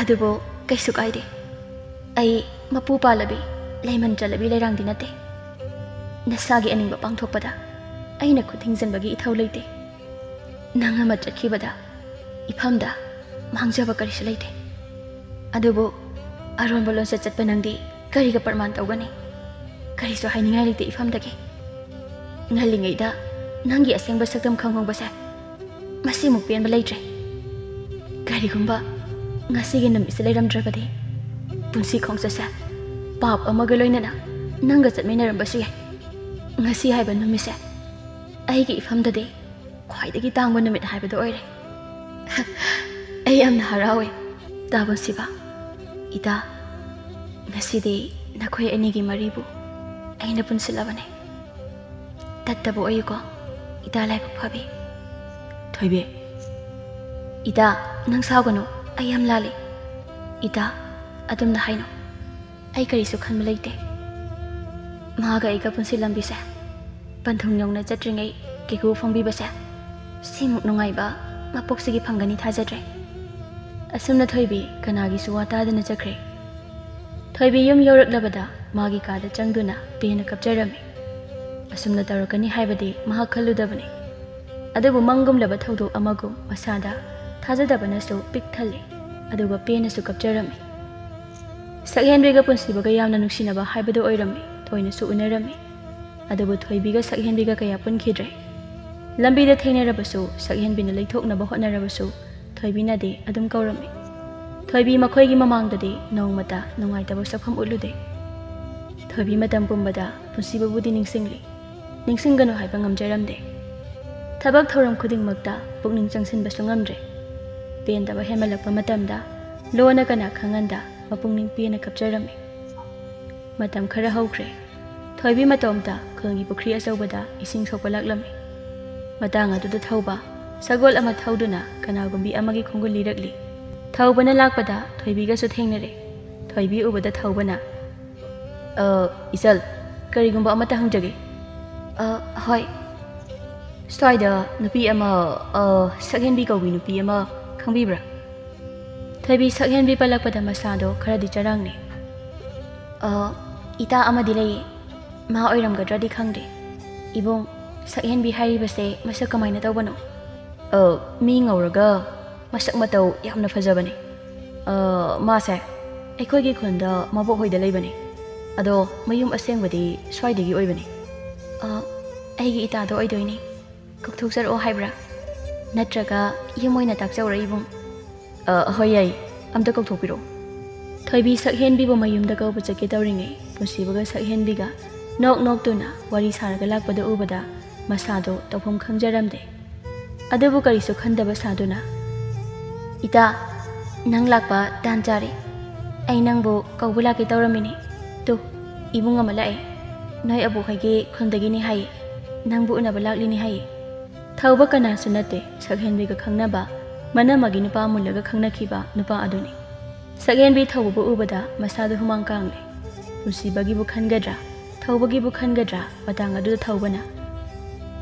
ꯑꯗꯨꯕꯨ ꯀꯩꯁꯨ ꯀꯥꯏꯗꯦ꯫ ꯑꯩ ꯃꯄꯨ ꯄꯥꯜꯂꯕꯤ, ꯂꯩꯃꯟ ꯆꯜꯂꯕꯤ ꯂꯩꯔꯥꯡꯗꯤ ꯅꯠꯇꯦ꯫ ꯅꯁꯥꯒꯤ ꯑꯅꯤꯡꯕ ꯄꯥꯡꯊꯣꯛꯄꯗ ꯑꯩꯅ ꯈꯨꯠ ꯊꯤꯡꯖꯤꯟꯕꯒꯤ ꯏꯊꯧ ꯂꯩꯇꯦ꯫ ꯅꯪ ꯑꯃ ꯆꯠꯈꯤꯕꯗ ꯏꯐꯝꯗ ꯃꯥꯡꯖꯕ ꯀꯔꯤꯁꯨ ꯂꯩꯇꯦ꯫ ꯑꯗꯨꯕꯨ ꯑꯔꯣꯟꯕ ꯂꯣꯟꯆꯠ ꯆꯠꯄ ꯅꯪꯗꯤ ꯀꯔꯤꯒ ꯄ꯭ꯔꯃꯥꯟ ꯇꯧꯒꯅꯤ? ꯀꯔꯤꯁꯨ ꯍꯥꯏꯅꯤꯡꯉꯥꯏ ꯂꯩꯇꯦ ꯏꯐꯝꯗꯒꯤ꯫ ꯉꯜꯂꯤꯉꯩꯗ ꯅꯪꯒꯤ ꯑꯁꯦꯡꯕ ꯁꯛꯇꯝ ꯈꯪꯍꯧꯕꯁꯦ ꯃꯁꯤꯃꯨꯛ ꯄꯦꯟꯕ ꯂꯩꯇ꯭ꯔꯦ꯫ ꯀꯔꯤꯒꯨꯝꯕ ꯉꯁꯤꯒꯤ ꯅꯨꯃꯤꯠꯁꯦ ꯂꯩꯔꯝꯗ꯭ꯔꯕꯗꯤ ꯄꯨꯟꯁꯤ ꯈꯣꯡꯆꯠꯁꯦ ꯄꯥꯞ ꯑꯃꯒ ꯂꯣꯏꯅꯅ ꯅꯪꯒ ꯆꯠꯃꯤꯟꯅꯔꯝꯕꯁꯨ ꯌꯥꯏ꯫ ꯉꯁꯤ ꯍꯥꯏꯕ ꯅꯨꯃꯤꯠꯁꯦ ꯑꯩꯒꯤ ꯏꯐꯝꯗꯗꯤ ꯈ꯭ꯋꯥꯏꯗꯒꯤ ꯇꯥꯡꯕ ꯅꯨꯃꯤꯠ ꯍꯥꯏꯕꯗꯨ ꯑꯣꯏꯔꯦ꯫" "ꯑꯩ ꯌꯥꯝꯅ ꯍꯔꯥꯎꯋꯦ, ꯇꯥ ꯄꯨꯟꯁꯤꯕ꯫ ꯏꯇꯥ, ꯉꯁꯤꯗꯤ ꯅꯈꯣꯏ ꯑꯅꯤꯒꯤ ꯃꯔꯤꯕꯨ ꯑꯩꯅ ꯄꯨꯟꯁꯤꯜꯂꯕꯅꯦ꯫ ꯇꯠꯇꯕ ꯑꯣꯏꯌꯨꯀꯣ, ꯏꯇꯥ ꯂꯥꯏꯕꯛ ꯐꯕꯤ꯫" "ꯊꯣꯏꯕꯤ, ꯏꯇꯥ, ꯅꯪ ꯁꯥꯎꯒꯅꯨ, ꯑꯩ ꯌꯥꯝ ꯂꯥꯜꯂꯦ꯫ ꯏꯇꯥ, ꯑꯗꯨꯝꯅ ꯍꯥꯏꯅꯣ, ꯑꯩ ꯀꯔꯤꯁꯨ ꯈꯟꯕ ꯂꯩꯇꯦ꯫ ꯃꯍꯥꯛꯀ ꯑꯩꯒ ꯄꯨꯟꯁꯤ ꯂꯝꯕꯤꯁꯦ ꯄꯟꯊꯨꯡ ꯌꯧꯅ ꯆꯠꯇ꯭ꯔꯤꯉꯩ ꯀꯦꯀꯨ ꯐꯣꯡꯕꯤꯕꯁꯦ, ꯁꯤꯃꯨꯛ ꯅꯨꯡꯉꯥꯏꯕ ꯃꯄꯣꯛꯁꯤꯒꯤ ꯐꯪꯒꯅꯤ ꯊꯥꯖꯗ꯭ꯔꯦ꯫ ꯑꯁꯨꯝꯅ ꯊꯣꯏꯕꯤ ꯀꯅꯥꯒꯤꯁꯨ ꯋꯥ ꯇꯥꯗꯅ ꯆꯠꯈ꯭ꯔꯦ꯫ ꯊꯣꯏꯕꯤ ꯌꯨꯝ ꯌꯧꯔꯛꯂꯕꯗ ꯃꯥꯒꯤ ꯀꯥꯗ ꯆꯪꯗꯨꯅ ꯄꯦꯟꯅ ꯀꯞꯆꯔꯝꯃꯤ꯫ ꯑꯁꯨꯝꯅ ꯇꯧꯔꯛꯀꯅꯤ ꯍꯥꯏꯕꯗꯤ ꯃꯍꯥꯛ ꯈꯜꯂꯨꯗꯕꯅꯤ꯫ ꯑꯗꯨꯕꯨ ꯃꯪꯒꯨꯝꯂꯕ ꯊꯧꯗꯣꯛ ꯑꯃꯒꯨꯝ ꯃꯁꯥꯗ ꯊꯥꯖꯗꯕꯅꯁꯨ ꯄꯤꯛ ꯊꯜꯂꯤ, ꯑꯗꯨꯒ ꯄꯦꯟꯅꯁꯨ ꯀꯞꯆꯔꯝꯃꯤ꯫ ꯁꯛꯍꯦꯟꯕꯤꯒ ꯄꯨꯟꯁꯤꯕꯒ ꯌꯥꯝꯅ ꯅꯨꯡꯁꯤꯅꯕ ꯍꯥꯏꯕꯗꯨ ꯑꯣꯏꯔꯝꯃꯤ꯫ ꯊꯣꯏꯅꯁꯨ ꯎꯅꯔꯝꯃꯤ꯫ ꯑꯗꯨꯕꯨ ꯊꯣꯏꯕꯤꯒ ꯁꯛꯍꯦꯟꯕꯤꯒ ꯀꯌꯥ ꯄꯨꯟꯈꯤꯗ꯭ꯔꯦ꯫ ꯂꯝꯕꯤꯗ ꯊꯦꯡꯅꯔꯕꯁꯨ, ꯁꯛꯍꯦꯟꯕꯤꯅ ꯂꯩꯊꯣꯛꯅꯕ ꯍꯣꯠꯅꯔꯕꯁꯨ, ꯊꯣꯏꯕꯤꯅꯗꯤ ꯑꯗꯨꯝ ꯀꯧꯔꯝꯃꯤ꯫ ꯊꯣꯏꯕꯤ ꯃꯈꯣꯏꯒꯤ ꯃꯃꯥꯡꯗꯗꯤ ꯅꯣꯡꯃꯇ ꯅꯨꯡꯉꯥꯏꯇꯕ ꯁꯛꯐꯝ ꯎꯠꯂꯨꯗꯦ꯫ ꯊꯣꯏꯕꯤ ꯃꯇꯝ ꯄꯨꯝꯕꯗ ꯄꯨꯟꯁꯤꯕꯕꯨꯗꯤ ꯅꯤꯡꯁꯤꯡꯂꯤ꯫ ꯅꯤꯡꯁꯤꯡꯒꯅꯨ ꯍꯥꯏꯕ ꯉꯝꯖꯔꯝꯗꯦ꯫ ꯊꯕꯛ ꯊꯧꯔꯝ ꯈꯨꯗꯤꯡꯃꯛꯇ ꯄꯨꯛꯅꯤꯡ ꯆꯪꯁꯤꯟꯕꯁꯨ ꯉꯝꯗ꯭ꯔꯦ꯫ ꯄꯦꯟꯗꯕ ꯍꯦꯟꯃꯜꯂꯛꯄ ꯃꯇꯝꯗ ꯂꯣꯟꯅ ꯀꯅꯥ ꯈꯪꯍꯟꯗ ꯃꯄꯨꯛꯅꯤꯡ ꯄꯦꯟꯅ ꯀꯞꯆꯔꯝꯃꯤ꯫ ꯃꯇꯝ ꯈꯔ ꯍꯧꯈ꯭ꯔꯦ꯫ ꯊꯣꯏꯕꯤ ꯃꯇꯣꯝꯇ ꯈꯨꯜꯒꯤ ꯄꯨꯈ꯭ꯔꯤ ꯑꯆꯧꯕꯗ ꯏꯁꯤꯡ ꯁꯣꯛꯄ ꯂꯥꯛꯂꯝꯃꯤ꯫ ꯃꯇꯥꯡ ꯑꯗꯨꯗ ꯊꯧꯕ ꯁꯒꯣꯜ ꯑꯃ ꯊꯧꯗꯨꯅ ꯀꯅꯥꯒꯨꯝꯕꯤ ꯑꯃꯒꯤ ꯈꯣꯡꯒꯨꯜ ꯂꯤꯔꯛꯂꯤ꯫ ꯊꯧꯕꯅ ꯂꯥꯛꯄꯗ ꯊꯣꯏꯕꯤꯒꯁꯨ ꯊꯦꯡꯅꯔꯦ꯫ ꯊꯣꯏꯕꯤ ꯎꯕꯗ ꯊꯧꯕꯅ, "ꯑ, ꯏꯆꯜ, ꯀꯔꯤꯒꯨꯝꯕ ꯑꯃꯠꯇ ꯍꯪꯖꯒꯦ꯫" "ꯑ, ꯍꯣꯏ꯫" "ꯁ꯭ꯋꯥꯏꯗ ꯅꯨꯄꯤ ꯑꯃ, ꯑ, ꯁꯛꯍꯦꯟꯕꯤ ꯀꯧꯕꯤ ꯅꯨꯄꯤ ꯑꯃ ꯈꯪꯕꯤꯕ꯭ꯔꯥ?" ꯊꯣꯏꯕꯤ ꯁꯛꯍꯦꯟꯕꯤ ꯄꯜꯂꯛꯄꯗ ꯃꯁꯥꯗꯣ ꯈꯔꯗꯤ ꯆꯔꯥꯡꯅꯩ꯫ "ꯑ, ꯏꯇꯥ ꯑꯃꯗꯤ ꯂꯩꯌꯦ꯫ ꯃꯥ ꯑꯣꯏꯔꯝꯒꯗ꯭ꯔꯗꯤ ꯈꯪꯗꯦ꯫ ꯏꯕꯨꯡ, ꯁꯛꯍꯦꯟꯕꯤ ꯍꯥꯏꯔꯤꯕꯁꯦ ꯃꯁꯛ ꯀꯃꯥꯏꯅ ꯇꯧꯕꯅꯣ?" "ꯑ, ꯃꯤ ꯉꯧꯔꯒ ꯃꯁꯛ ꯃꯇꯧ ꯌꯥꯝꯅ ꯐꯖꯕꯅꯦ꯫ ꯑ, ꯃꯥꯁꯦ ꯑꯩꯈꯣꯏꯒꯤ ꯈꯨꯟꯗ ꯃꯕꯣꯛ ꯍꯣꯏꯗ ꯂꯩꯕꯅꯦ꯫ ꯑꯗꯣ ꯃꯌꯨꯝ ꯑꯁꯦꯡꯕꯗꯤ ꯁ꯭ꯋꯥꯏꯗꯒꯤ ꯑꯣꯏꯕꯅꯦ꯫" "ꯑ, ꯑꯩꯒꯤ ꯏꯇꯥꯗꯣ ꯑꯣꯏꯗꯣꯏꯅꯦ꯫ ꯀꯧꯊꯣꯛꯆꯔꯛꯑꯣ ꯍꯥꯏꯕ꯭ꯔꯥ? ꯅꯠꯇ꯭ꯔꯒ ꯌꯨꯝ ꯑꯣꯏꯅ ꯇꯥꯛꯆꯧꯔꯥ ꯏꯕꯨꯡ?" "ꯑ, ꯍꯣꯏ, ꯌꯥꯏ꯫ ꯑꯝꯇ ꯀꯧꯊꯣꯛꯄꯤꯔꯛꯑꯣ꯫" ꯊꯣꯏꯕꯤ ꯁꯛꯍꯦꯟꯕꯤꯕꯨ ꯃꯌꯨꯝꯗ ꯀꯧꯕ ꯆꯠꯀꯦ ꯇꯧꯔꯤꯉꯩ, ꯄꯨꯟꯁꯤꯕꯒ ꯁꯛꯍꯦꯟꯕꯤꯒ ꯅꯣꯛ ꯅꯣꯛꯇꯨꯅ ꯋꯥꯔꯤ ꯁꯥꯔꯒ ꯂꯥꯛꯄꯗꯨ ꯎꯕꯗ ꯃꯁꯥꯗꯣ ꯇꯧꯐꯝ ꯈꯪꯖꯔꯝꯗꯦ꯫ ꯑꯗꯨꯕꯨ ꯀꯔꯤꯁꯨ ꯈꯟꯗꯕ ꯁꯥꯗꯨꯅ, "ꯏꯇꯥ, ꯅꯪ ꯂꯥꯛꯄ ꯇꯥꯟ ꯆꯥꯔꯦ꯫ ꯑꯩ ꯅꯪꯕꯨ ꯀꯧꯕ ꯂꯥꯛꯀꯦ ꯇꯧꯔꯝꯃꯤꯅꯦ꯫ ꯇꯨ, ꯏꯕꯨꯡ ꯑꯃ ꯂꯥꯛꯑꯦ꯫ ꯅꯣꯏ ꯑꯕꯣꯛ ꯍꯣꯏꯒꯤ ꯈꯨꯟꯗꯒꯤꯅꯤ ꯍꯥꯏꯌꯦ꯫ ꯅꯪꯕꯨ ꯎꯅꯕ ꯂꯥꯛꯂꯤꯅꯤ ꯍꯥꯏꯌꯦ꯫" ꯊꯧꯕ ꯀꯅꯥꯁꯨ ꯅꯠꯇꯦ, ꯁꯛꯍꯦꯟꯕꯤꯒ ꯈꯪꯅꯕ ꯃꯅꯝꯃꯒꯤ ꯅꯨꯄꯥ ꯃꯨꯜꯂꯒ ꯈꯪꯅꯈꯤꯕ ꯅꯨꯄꯥ ꯑꯗꯨꯅꯤ꯫ ꯁꯛꯍꯦꯟꯕꯤ ꯊꯧꯕꯕꯨ ꯎꯕꯗ ꯃꯁꯥꯗꯨ ꯍꯨꯃꯥꯡ ꯀꯥꯡꯂꯦ꯫ ꯄꯨꯟꯁꯤꯕꯒꯤꯕꯨ ꯈꯟꯒꯗ꯭ꯔꯥ, ꯊꯧꯕꯒꯤꯕꯨ ꯈꯟꯒꯗ꯭ꯔꯥ, ꯃꯇꯥꯡ ꯑꯗꯨꯗ ꯊꯧꯕꯅ,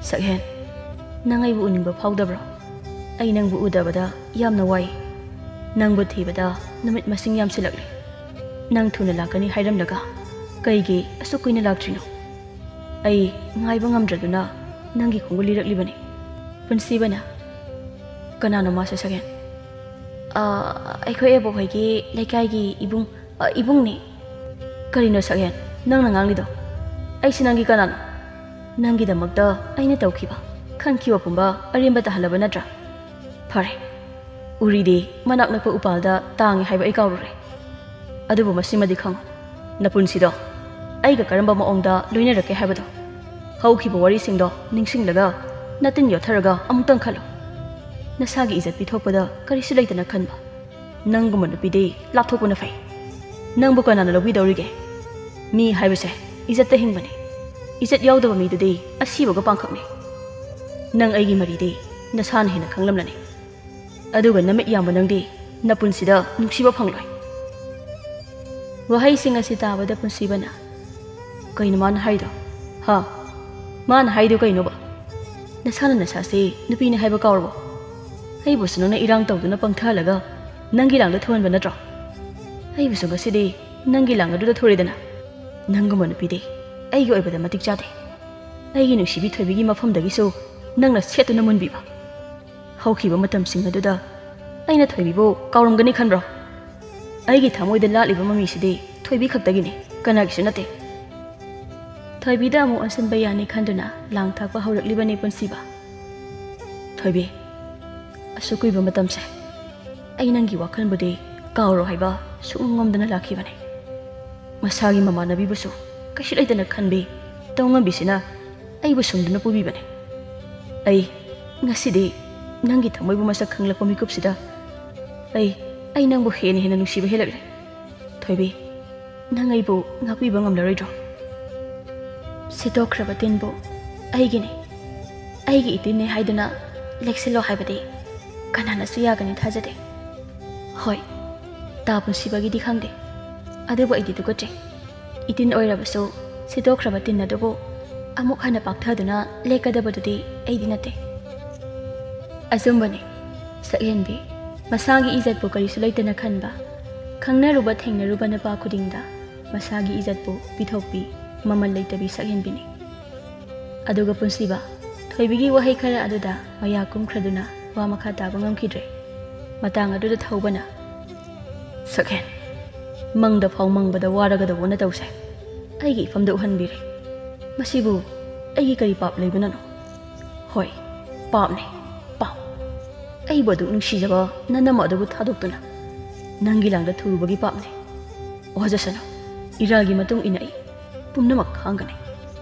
"ꯁꯛꯍꯦꯟ, ꯅꯪ ꯑꯩꯕꯨ ꯎꯅꯤꯡꯕ ꯐꯥꯎꯗꯕ꯭ꯔꯣ? ꯑꯩ ꯅꯪꯕꯨ ꯎꯗꯕꯗ ꯌꯥꯝꯅ ꯋꯥꯏ꯫ ꯅꯪꯕꯨ ꯊꯤꯕꯗ ꯅꯨꯃꯤꯠ ꯃꯁꯤꯡ ꯌꯥꯝꯁꯤꯜꯂꯛꯂꯦ꯫ ꯅꯪ ꯊꯨꯅ ꯂꯥꯛꯀꯅꯤ ꯍꯥꯏꯔꯝꯂꯒ ꯀꯩꯒꯤ ꯑꯁꯨꯛ ꯀꯨꯏꯅ ꯂꯥꯛꯇ꯭ꯔꯤꯅꯣ? ꯑꯩ ꯉꯥꯏꯕ ꯉꯝꯗ꯭ꯔꯗꯨꯅ ꯅꯪꯒꯤ ꯈꯣꯡꯒꯨꯜ ꯂꯤꯔꯛꯂꯤꯕꯅꯤ꯫" ꯄꯨꯟꯁꯤꯕꯅ, "ꯀꯅꯥꯅꯣ ꯃꯥꯁꯦ, ꯁꯛꯍꯦꯟ?" "ꯑ, ꯑꯩꯈꯣꯏ ꯑꯕꯣꯛ ꯍꯣꯏꯒꯤ ꯂꯩꯀꯥꯏꯒꯤ ꯏꯕꯨꯡ, ꯑ, ꯏꯕꯨꯡꯅꯤ꯫" "ꯀꯔꯤꯅꯣ, ꯁꯛꯍꯦꯟ, ꯅꯪꯅ ꯉꯥꯡꯂꯤꯗꯣ? ꯑꯩꯁꯤ ꯅꯪꯒꯤ ꯀꯅꯥꯅꯣ? ꯅꯪꯒꯤꯗꯃꯛꯇ ꯑꯩꯅ ꯇꯧꯈꯤꯕ, ꯈꯟꯈꯤꯕ ꯄꯨꯝꯕ ꯑꯔꯦꯝꯕ ꯇꯥꯍꯜꯂꯕ ꯅꯠꯇ꯭ꯔꯥ? ꯐꯔꯦ, ꯎꯔꯤꯗꯤ ꯃꯅꯥꯛ ꯅꯛꯄ ꯎꯄꯥꯜꯗ ꯇꯥꯡꯉꯤ ꯍꯥꯏꯕ ꯑꯩ ꯀꯥꯎꯔꯨꯔꯦ꯫ ꯑꯗꯨꯕꯨ ꯃꯁꯤꯃꯗꯤ ꯈꯪꯉꯨ, ꯅꯄꯨꯟꯁꯤꯗꯣ ꯑꯩꯒ ꯀꯔꯝꯕ ꯃꯑꯣꯡꯗ ꯂꯣꯏꯅꯔꯛꯀꯦ ꯍꯥꯏꯕꯗꯣ, ꯍꯧꯈꯤꯕ ꯋꯥꯔꯤꯁꯤꯡꯗꯣ ꯅꯤꯡꯁꯤꯡꯂꯒ ꯅꯇꯤꯟ ꯌꯣꯠꯊꯔꯒ ꯑꯃꯨꯛꯇꯪ ꯈꯜꯂꯨ꯫ ꯅꯁꯥꯒꯤ ꯏꯖꯠ ꯄꯤꯊꯣꯛꯄꯗ ꯀꯔꯤꯁꯨ ꯂꯩꯇꯅ ꯈꯟꯕ ꯅꯪꯒꯨꯝꯕ ꯅꯨꯄꯤꯗꯤ ꯂꯥꯞꯊꯣꯛꯄꯅ ꯐꯩ꯫ ꯅꯪꯕꯨ ꯀꯅꯥꯅ ꯂꯧꯕꯤꯗꯧꯔꯤꯒꯦ? ꯃꯤ ꯍꯥꯏꯕꯁꯦ ꯏꯖꯠꯇ ꯍꯤꯡꯕꯅꯤ꯫ ꯏꯖꯠ ꯌꯥꯎꯗꯕ ꯃꯤꯗꯨꯗꯤ ꯑꯁꯤꯕꯒ ꯄꯥꯡꯈꯛꯅꯤ꯫ ꯅꯪ ꯑꯩꯒꯤ ꯃꯔꯤꯗꯤ ꯅꯁꯥꯅ ꯍꯦꯟꯅ ꯈꯪꯂꯝꯂꯅꯤ꯫ ꯑꯗꯨꯒ ꯅꯃꯤꯠ ꯌꯥꯝꯕ ꯅꯪꯗꯤ ꯅꯄꯨꯟꯁꯤꯗ ꯅꯨꯡꯁꯤꯕ ꯐꯪꯂꯣꯏ꯫" ꯋꯥꯍꯩꯁꯤꯡ ꯑꯁꯤ ꯇꯥꯕꯗ ꯄꯨꯟꯁꯤꯕꯅ, "ꯀꯩꯅꯣ ꯃꯥꯅ ꯍꯥꯏꯗꯣ? ꯍꯥ? ꯃꯥꯅ ꯍꯥꯏꯗꯣ ꯀꯩꯅꯣꯕ? ꯅꯁꯥꯅ ꯅꯁꯥꯁꯦ ꯅꯨꯄꯤꯅꯦ ꯍꯥꯏꯕ ꯀꯥꯎꯔꯕꯣ? ꯑꯩꯕꯨꯁꯨ ꯅꯪꯅ ꯏꯔꯥꯡ ꯇꯧꯗꯨꯅ ꯄꯪꯊꯍꯜꯂꯒ ꯅꯪꯒꯤ ꯂꯥꯡꯗ ꯊꯨꯍꯟꯕ ꯅꯠꯇ꯭ꯔꯣ? ꯑꯩꯕꯨꯁꯨ ꯉꯁꯤꯗꯤ ꯅꯪꯒꯤ ꯂꯥꯡ ꯑꯗꯨꯗ ꯊꯨꯔꯦꯗꯅ꯫ ꯅꯪꯒꯨꯝꯕ ꯅꯨꯄꯤꯗꯤ ꯑꯩꯒꯤ ꯑꯣꯏꯕꯗ ꯃꯇꯤꯛ ꯆꯥꯗꯦ꯫ ꯑꯩꯒꯤ ꯅꯨꯡꯁꯤꯕꯤ ꯊꯣꯏꯕꯤꯒꯤ ꯃꯐꯝꯗꯒꯤꯁꯨ ꯅꯪꯅ ꯁꯦꯠꯇꯨꯅ ꯃꯨꯟꯕꯤꯕ꯫ ꯍꯧꯈꯤꯕ ꯃꯇꯝꯁꯤꯡ ꯑꯗꯨꯗ ꯑꯩꯅ ꯊꯣꯏꯕꯤꯕꯨ ꯀꯥꯎꯔꯝꯒꯅꯤ ꯈꯟꯕ꯭ꯔꯣ? ꯑꯩꯒꯤ ꯊꯃꯣꯏꯗ ꯂꯥꯠꯂꯤꯕ ꯃꯃꯤꯁꯤꯗꯤ ꯊꯣꯏꯕꯤ ꯈꯛꯇꯒꯤꯅꯤ, ꯀꯅꯥꯒꯤꯁꯨ ꯅꯠꯇꯦ꯫" ꯊꯣꯏꯕꯤꯗ ꯑꯃꯨꯛ ꯑꯣꯟꯁꯤꯟꯕ ꯌꯥꯅꯤ ꯈꯟꯗꯨꯅ ꯂꯥꯡ ꯊꯥꯛꯄ ꯍꯧꯔꯛꯂꯤꯕꯅꯤ ꯄꯨꯟꯁꯤꯕ꯫ "ꯊꯣꯏꯕꯤ, ꯑꯁꯨꯛ ꯀꯨꯏꯕ ꯃꯇꯝꯁꯦ ꯑꯩ ꯅꯪꯒꯤ ꯋꯥꯈꯜꯕꯨꯗꯤ ꯀꯥꯎꯔꯣ ꯍꯥꯏꯕ ꯁꯨꯛꯉꯝ ꯉꯝꯗꯅ ꯂꯥꯛꯈꯤꯕꯅꯤ꯫ ꯃꯁꯥꯒꯤ ꯃꯃꯥꯟꯅꯕꯤꯕꯨꯁꯨ ꯀꯩꯁꯨ ꯂꯩꯇꯅ ꯈꯟꯕꯤ ꯇꯧꯉꯝꯕꯤꯁꯤꯅ ꯑꯩꯕꯨ ꯁꯨꯝꯗꯨꯅ ꯄꯨꯕꯤꯕꯅꯤ꯫ ꯑꯩ ꯉꯁꯤꯗꯤ ꯅꯪꯒꯤ ꯊꯃꯣꯏꯕꯨ ꯃꯁꯛ ꯈꯪꯂꯛꯄ ꯃꯤꯀꯨꯞꯁꯤꯗ ꯑꯩ, ꯑꯩ ꯅꯪꯕꯨ ꯍꯦꯟꯅ ꯍꯦꯟꯅ ꯅꯨꯡꯁꯤꯕ ꯍꯦꯜꯂꯛꯂꯦ꯫ ꯊꯣꯏꯕꯤ, ꯅꯪ ꯑꯩꯕꯨ ꯉꯥꯛꯄꯤꯕ ꯉꯝꯂꯔꯣꯏꯗ꯭ꯔꯣ? ꯁꯤꯠꯇꯣꯛꯈ꯭ꯔꯕ ꯇꯤꯟꯕꯨ ꯑꯩꯒꯤꯅꯤ, ꯑꯩꯒꯤ ꯏꯇꯤꯟꯅꯤ ꯍꯥꯏꯗꯨꯅ ꯂꯦꯛꯁꯤꯜꯂꯣ ꯍꯥꯏꯕꯗꯤ ꯀꯅꯥꯅꯁꯨ ꯌꯥꯒꯅꯤ ꯊꯥꯖꯗꯦ꯫ ꯍꯣꯏ, ꯇꯥ ꯄꯨꯟꯁꯤꯕꯒꯤꯗꯤ ꯈꯪꯗꯦ, ꯑꯗꯨꯕꯨ ꯑꯩꯗꯤ ꯇꯨꯀꯠꯆꯩ꯫ ꯏꯇꯤꯟ ꯑꯣꯏꯔꯕꯁꯨ ꯁꯤꯗꯣꯛꯈ꯭ꯔꯕ ꯇꯤꯟ ꯑꯗꯨꯕꯨ ꯑꯃꯨꯛ ꯍꯟꯅ ꯄꯥꯛꯊꯗꯨꯅ ꯂꯦꯛꯀꯗꯕꯗꯨꯗꯤ ꯑꯩꯗꯤ ꯅꯠꯇꯦ꯫ ꯑꯆꯨꯝꯕꯅꯤ, ꯁꯛꯍꯦꯟꯕꯤ, ꯃꯁꯥꯒꯤ ꯏꯖꯠꯄꯨ ꯀꯔꯤꯁꯨ ꯂꯩꯇꯅ ꯈꯟꯕ, ꯈꯪꯅꯔꯨꯕ ꯊꯦꯡꯅꯔꯨꯕ ꯅꯨꯄꯥ ꯈꯨꯗꯤꯡꯗ ꯃꯁꯥꯒꯤ ꯏꯖꯠꯄꯨ ꯄꯤꯊꯣꯛꯄꯤ, ꯃꯃꯜ ꯂꯩꯇꯕꯤ ꯁꯛꯍꯦꯟꯕꯤꯅꯤ꯫ ꯑꯗꯨꯒ ꯄꯨꯟꯁꯤꯕ, ꯊꯣꯏꯕꯤꯒꯤ ꯋꯥꯍꯩ ꯈꯔ ꯑꯗꯨꯗ ꯃꯌꯥ ꯀꯨꯝꯈ꯭ꯔꯗꯨꯅ ꯋꯥ ꯃꯈꯥ ꯇꯥꯕ ꯉꯝꯈꯤꯗ꯭ꯔꯦ꯫ ꯃꯇꯥꯡ ꯑꯗꯨꯗ ꯊꯧꯕꯅ, "ꯁꯛꯍꯦꯟ, ꯃꯪꯗ ꯐꯥꯎ ꯃꯪꯕꯗ ꯋꯥꯔꯒꯗꯕ ꯅꯇꯧꯁꯦ ꯑꯩꯒꯤ ꯏꯐꯝꯗ ꯎꯍꯟꯕꯤꯔꯦ꯫ ꯃꯁꯤꯕꯨ ꯑꯩꯒꯤ ꯀꯔꯤ ꯄꯥꯞ ꯂꯩꯕꯅꯅꯣ? ꯍꯣꯏ, ꯄꯥꯞꯅꯦ, ꯄꯥꯞ꯫ ꯑꯩꯕꯨ ꯑꯗꯨꯛ ꯅꯨꯡꯁꯤꯖꯕ ꯅꯅꯝ ꯑꯗꯨꯕꯨ ꯊꯥꯗꯣꯛꯇꯨꯅ ꯅꯪꯒꯤ ꯂꯥꯡꯗ ꯊꯨꯔꯨꯕꯒꯤ ꯄꯥꯞꯅꯦ꯫ ꯋꯥꯖꯁꯅꯨ, ꯏꯔꯥꯜꯒꯤ ꯃꯇꯨꯡ ꯏꯟꯅ ꯑꯩ ꯄꯨꯝꯅꯃꯛ ꯈꯥꯡꯒꯅꯤ꯫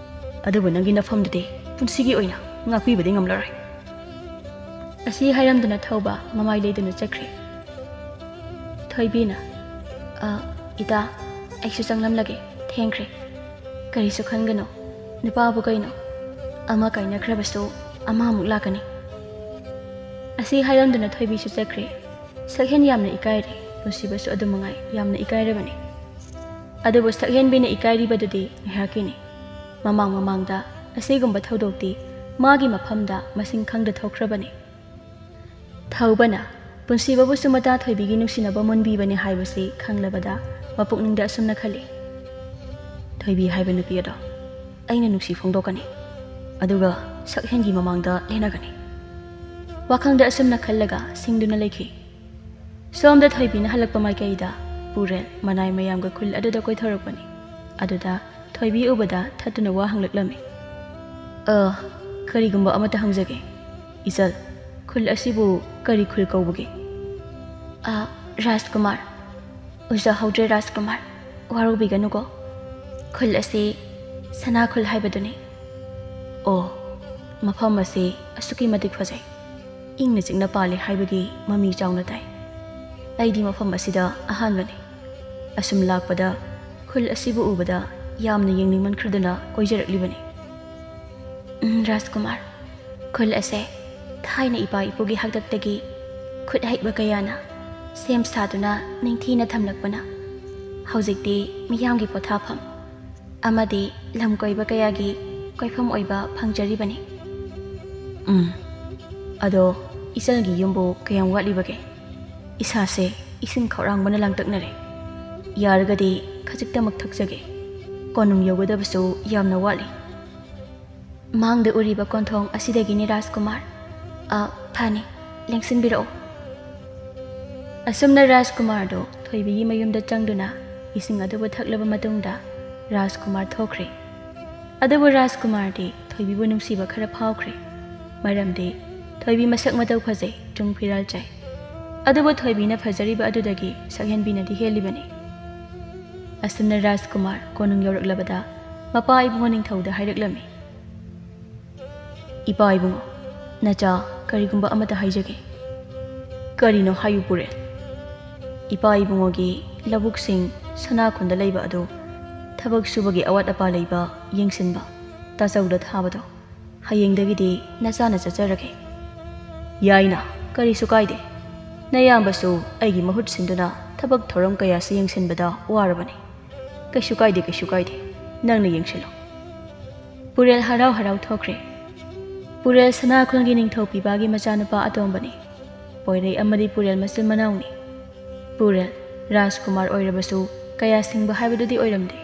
ꯑꯗꯨꯕꯨ ꯅꯪꯒꯤ ꯅꯐꯝꯗꯨꯗꯤ ꯄꯨꯟꯁꯤꯒꯤ ꯑꯣꯏꯅ ꯉꯥꯛꯄꯤꯕꯗꯤ ꯉꯝꯂꯔꯣꯏ꯫" ꯑꯁꯤ ꯍꯥꯏꯔꯝꯗꯨꯅ ꯊꯧꯕ ꯃꯃꯥꯏ ꯂꯩꯗꯨꯅ ꯆꯠꯈ꯭ꯔꯦ꯫ ꯊꯣꯏꯕꯤꯅ, "ꯑ, ꯏꯇꯥ, ꯑꯩꯁꯨ ꯆꯪꯂꯝꯂꯒꯦ, ꯊꯦꯡꯈ꯭ꯔꯦ꯫ ꯀꯔꯤꯁꯨ ꯈꯟꯒꯅꯨ, ꯅꯨꯄꯥꯕꯨ ꯀꯩꯅꯣ? ꯑꯃ ꯀꯥꯏꯅꯈ꯭ꯔꯕꯁꯨ ꯑꯃꯃꯨꯛ ꯂꯥꯛꯀꯅꯤ꯫" ꯑꯁꯤ ꯍꯥꯏꯔꯝꯗꯨꯅ ꯊꯣꯏꯕꯤꯁꯨ ꯆꯠꯈ꯭ꯔꯦ꯫ ꯁꯛꯍꯦꯟ ꯌꯥꯝꯅ ꯏꯀꯥꯏꯔꯦ, ꯄꯨꯟꯁꯤꯕꯁꯨ ꯑꯗꯨ ꯃꯉꯥꯏ ꯌꯥꯝꯅ ꯏꯀꯥꯏꯔꯕꯅꯤ꯫ ꯑꯗꯨꯕꯨ ꯁꯛꯍꯦꯟꯕꯤꯅ ꯏꯀꯥꯏꯔꯤꯕꯗꯨꯗꯤ ꯉꯥꯏꯍꯥꯛꯀꯤꯅꯤ꯫ ꯃꯃꯥꯡ ꯃꯃꯥꯡꯗ ꯑꯁꯤꯒꯨꯝꯕ ꯊꯧꯗꯣꯛꯇꯤ ꯃꯥꯒꯤ ꯃꯐꯝꯗ ꯃꯁꯤꯡ ꯈꯪꯗ ꯊꯣꯛꯈ꯭ꯔꯕꯅꯤ꯫ ꯊꯧꯕꯅ ꯄꯨꯟꯁꯤꯕꯕꯨꯁꯨ ꯃꯇꯥ ꯊꯣꯏꯕꯤꯒꯤ ꯅꯨꯡꯁꯤꯅꯕ ꯃꯨꯟꯕꯤꯕꯅꯤ ꯍꯥꯏꯕꯁꯤ ꯈꯪꯂꯕꯗ ꯃꯄꯨꯛꯅꯤꯡꯗ ꯑꯁꯨꯝꯅ ꯈꯜꯂꯤ, "ꯊꯣꯏꯕꯤ ꯍꯥꯏꯕ ꯅꯨꯄꯤ ꯑꯗꯣ ꯑꯩꯅ ꯅꯨꯡꯁꯤ ꯐꯣꯡꯗꯣꯛꯀꯅꯤ, ꯑꯗꯨꯒ ꯁꯛꯍꯦꯟꯒꯤ ꯃꯃꯥꯡꯗ ꯂꯦꯟꯅꯒꯅꯤ꯫" ꯋꯥꯈꯜꯗ ꯑꯁꯨꯝꯅ ꯈꯜꯂꯒ ꯁꯤꯡꯗꯨꯅ ꯂꯩꯈꯤ꯫ ꯁꯣꯝꯗ ꯊꯣꯏꯕꯤꯅ ꯍꯜꯂꯛꯄ ꯃꯥꯏꯀꯩꯗ ꯄꯨꯔꯦꯜ ꯃꯅꯥꯏ ꯃꯌꯥꯝꯒ ꯈꯨꯜ ꯑꯗꯨꯗ ꯀꯣꯏꯊꯣꯔꯛꯄꯅꯤ꯫ ꯑꯗꯨꯗ ꯊꯣꯏꯕꯤ ꯎꯕꯗ ꯊꯠꯇꯨꯅ ꯋꯥ ꯍꯪꯂꯛꯂꯝꯃꯤ꯫ "ꯑ, ꯀꯔꯤꯒꯨꯝꯕ ꯑꯃꯇ ꯍꯪꯖꯒꯦ, ꯏꯆꯜ, ꯈꯨꯜ ꯑꯁꯤꯕꯨ ꯀꯔꯤ ꯈꯨꯜ ꯀꯧꯕꯒꯦ?" "ꯑ, ꯔꯥꯖꯀꯨꯃꯥꯔ, ꯎꯖꯍꯧꯗ꯭ꯔꯦ ꯔꯥꯖꯀꯨꯃꯥꯔ, ꯋꯥꯔꯧꯕꯤꯒꯅꯨꯀꯣ꯫ ꯈꯨꯜ ꯑꯁꯤ ꯁꯅꯥ ꯈꯨꯜ ꯍꯥꯏꯕꯗꯨꯅꯤ꯫" "ꯑꯣ, ꯃꯐꯝ ꯑꯁꯤ ꯑꯁꯨꯛꯀꯤ ꯃꯇꯤꯛ ꯐꯖꯩ꯫ ꯏꯪꯅ ꯆꯤꯛꯅ ꯄꯥꯜꯂꯤ ꯍꯥꯏꯕꯒꯤ ꯃꯃꯤ ꯆꯥꯎꯅ ꯇꯥꯏ꯫ ꯑꯩꯗꯤ ꯃꯐꯝ ꯑꯁꯤꯗ ꯑꯍꯥꯟꯕꯅꯤ꯫ ꯑꯁꯨꯝ ꯂꯥꯛꯄꯗ ꯈꯨꯜ ꯑꯁꯤꯕꯨ ꯎꯕꯗ ꯌꯥꯝꯅ ꯌꯦꯡꯅꯤꯡꯃꯟꯈ꯭ꯔꯗꯨꯅ ꯀꯣꯏꯖꯔꯛꯂꯤꯕꯅꯤ꯫" "ꯎꯝ, ꯔꯥꯖꯀꯨꯃꯥꯔ, ꯈꯨꯜ ꯑꯁꯦ ꯊꯥꯏꯅ ꯏꯄꯥ ꯏꯄꯨꯒꯤ ꯍꯥꯛꯇꯛꯇꯒꯤ ꯈꯨꯠ ꯍꯩꯕ ꯀꯌꯥꯅ ꯁꯦꯝ ꯁꯥꯗꯨꯅ ꯅꯤꯡꯊꯤꯅ ꯊꯝꯂꯛꯄꯅ ꯍꯧꯖꯤꯛꯇꯤ ꯃꯤꯌꯥꯝꯒꯤ ꯄꯣꯊꯥꯐꯝ ꯑꯃꯗꯤ ꯂꯝ ꯀꯣꯏꯕ ꯀꯌꯥꯒꯤ ꯀꯣꯏꯐꯝ ꯑꯣꯏꯕ ꯐꯪꯖꯔꯤꯕꯅꯤ꯫ ꯎꯝ, ꯑꯗꯣ ꯏꯆꯜꯒꯤ ꯌꯨꯝꯕꯨ ꯀꯌꯥꯝ ꯋꯥꯠꯂꯤꯕꯒꯦ? ꯏꯁꯥꯁꯦ ꯏꯁꯤꯡ ꯈꯧꯔꯥꯡꯕꯅ ꯂꯥꯡꯇꯛꯅꯔꯦ꯫ ꯌꯥꯔꯒꯗꯤ ꯈꯖꯤꯛꯇꯃꯛ ꯊꯛꯆꯒꯦ꯫ ꯀꯣꯅꯨꯡ ꯌꯧꯒꯗꯕꯁꯨ ꯌꯥꯝꯅ ꯋꯥꯠꯂꯤ꯫ ꯃꯥꯡꯗ ꯎꯔꯤꯕ ꯀꯣꯟꯊꯣꯡ ꯑꯁꯤꯗꯒꯤꯅꯤ, ꯔꯥꯖꯀꯨꯃꯥꯔ꯫ ꯑ, ꯐꯅꯤ, ꯂꯦꯡꯁꯤꯟꯕꯤꯔꯛꯑꯣ꯫ ꯑꯁꯨꯝꯅ ꯔꯥꯖꯀꯨꯃꯥꯔꯗꯨ ꯊꯣꯏꯕꯤꯒꯤ ꯃꯌꯨꯝꯗ ꯆꯪꯗꯨꯅ ꯏꯁꯤꯡ ꯑꯗꯨꯕꯨ ꯊꯛꯂꯕ ꯃꯇꯨꯡꯗ ꯔꯥꯖꯀꯨꯃꯥꯔ ꯊꯣꯛꯈ꯭ꯔꯦ꯫ ꯑꯗꯨꯕꯨ ꯔꯥꯖꯀꯨꯃꯥꯔꯗꯤ ꯊꯣꯏꯕꯤꯕꯨ ꯅꯨꯡꯁꯤꯕ ꯈꯔ ꯐꯥꯎꯈ꯭ꯔꯦ꯫ ꯃꯔꯝꯗꯤ ꯊꯣꯏꯕꯤ ꯃꯁꯛ ꯃꯇꯧ ꯐꯖꯩ, ꯆꯨꯡ ꯐꯤꯔꯥꯜ ꯆꯥꯏ꯫ ꯑꯗꯨꯕꯨ ꯊꯣꯏꯕꯤꯅ ꯐꯖꯔꯤꯕ ꯑꯗꯨꯗꯒꯤ ꯁꯛꯍꯦꯟꯕꯤꯅꯗꯤ ꯍꯦꯜꯂꯤꯕꯅꯤ꯫ ꯑꯁꯨꯝꯅ ꯔꯥꯖꯀꯨꯃꯥꯔ ꯀꯣꯅꯨꯡ ꯌꯧꯔꯛꯂꯕꯗ ꯃꯄꯥ ꯏꯕꯨꯡꯉꯣ ꯅꯤꯡꯊꯧꯗ ꯍꯥꯏꯔꯛꯂꯝꯃꯤ, "ꯏꯄꯥ ꯏꯕꯨꯡꯉꯣ, ꯅꯆꯥ ꯀꯔꯤꯒꯨꯝꯕ ꯑꯃꯇ ꯍꯥꯏꯖꯒꯦ꯫ ꯀꯔꯤꯅꯣ ꯍꯥꯏꯌꯨ ꯄꯨꯔꯦꯜ?" "ꯏꯄꯥ ꯏꯕꯨꯡꯉꯣꯒꯤ ꯂꯧꯕꯨꯛꯁꯤꯡ ꯁꯅꯥꯈꯨꯟꯗ ꯂꯩꯕ ꯑꯗꯨ ꯊꯕꯛ ꯁꯨꯕꯒꯤ ꯑꯋꯥꯠ ꯑꯄꯥ ꯂꯩꯕ ꯌꯦꯡꯁꯤꯟꯕ ꯇꯥꯆꯧꯗ ꯊꯥꯕꯗꯣ ꯍꯌꯦꯡꯗꯒꯤꯗꯤ ꯅꯆꯥꯅ ꯆꯠꯆꯔꯒꯦ꯫" "ꯌꯥꯏꯅ, ꯀꯔꯤꯁꯨ ꯀꯥꯏꯗꯦ꯫ ꯅꯌꯥꯝꯕꯁꯨ ꯑꯩꯒꯤ ꯃꯍꯨꯠ ꯁꯤꯟꯗꯨꯅ ꯊꯕꯛ ꯊꯧꯔꯝ ꯀꯌꯥꯁꯤ ꯌꯦꯡꯁꯤꯟꯕꯗ ꯋꯥꯔꯕꯅꯤ꯫ ꯀꯩꯁꯨ ꯀꯥꯏꯗꯦ, ꯀꯩꯁꯨ ꯀꯥꯏꯗꯦ꯫ ꯅꯪꯅ ꯌꯦꯡꯁꯤꯜꯂꯣ꯫" ꯄꯨꯔꯦꯜ ꯍꯔꯥꯎ ꯍꯔꯥꯎ ꯊꯣꯛꯈ꯭ꯔꯦ꯫ ꯄꯨꯔꯦꯜ ꯁꯅꯥꯈꯨꯜꯒꯤ ꯅꯤꯡꯊꯧ ꯄꯤꯕꯥꯒꯤ ꯃꯆꯥꯅꯨꯄꯥ ꯑꯇꯣꯝꯕꯅꯤ꯫ ꯄꯣꯏꯔꯩ ꯑꯃꯗꯤ ꯄꯨꯔꯦꯜ ꯃꯆꯤꯟ ꯃꯅꯥꯎꯅꯤ꯫ ꯄꯨꯔꯦꯜ ꯔꯥꯖꯀꯨꯃꯥꯔ ꯑꯣꯏꯔꯕꯁꯨ ꯀꯌꯥ ꯁꯤꯡꯕ ꯍꯥꯏꯕꯗꯨꯗꯤ ꯑꯣꯏꯔꯝꯗꯦ꯫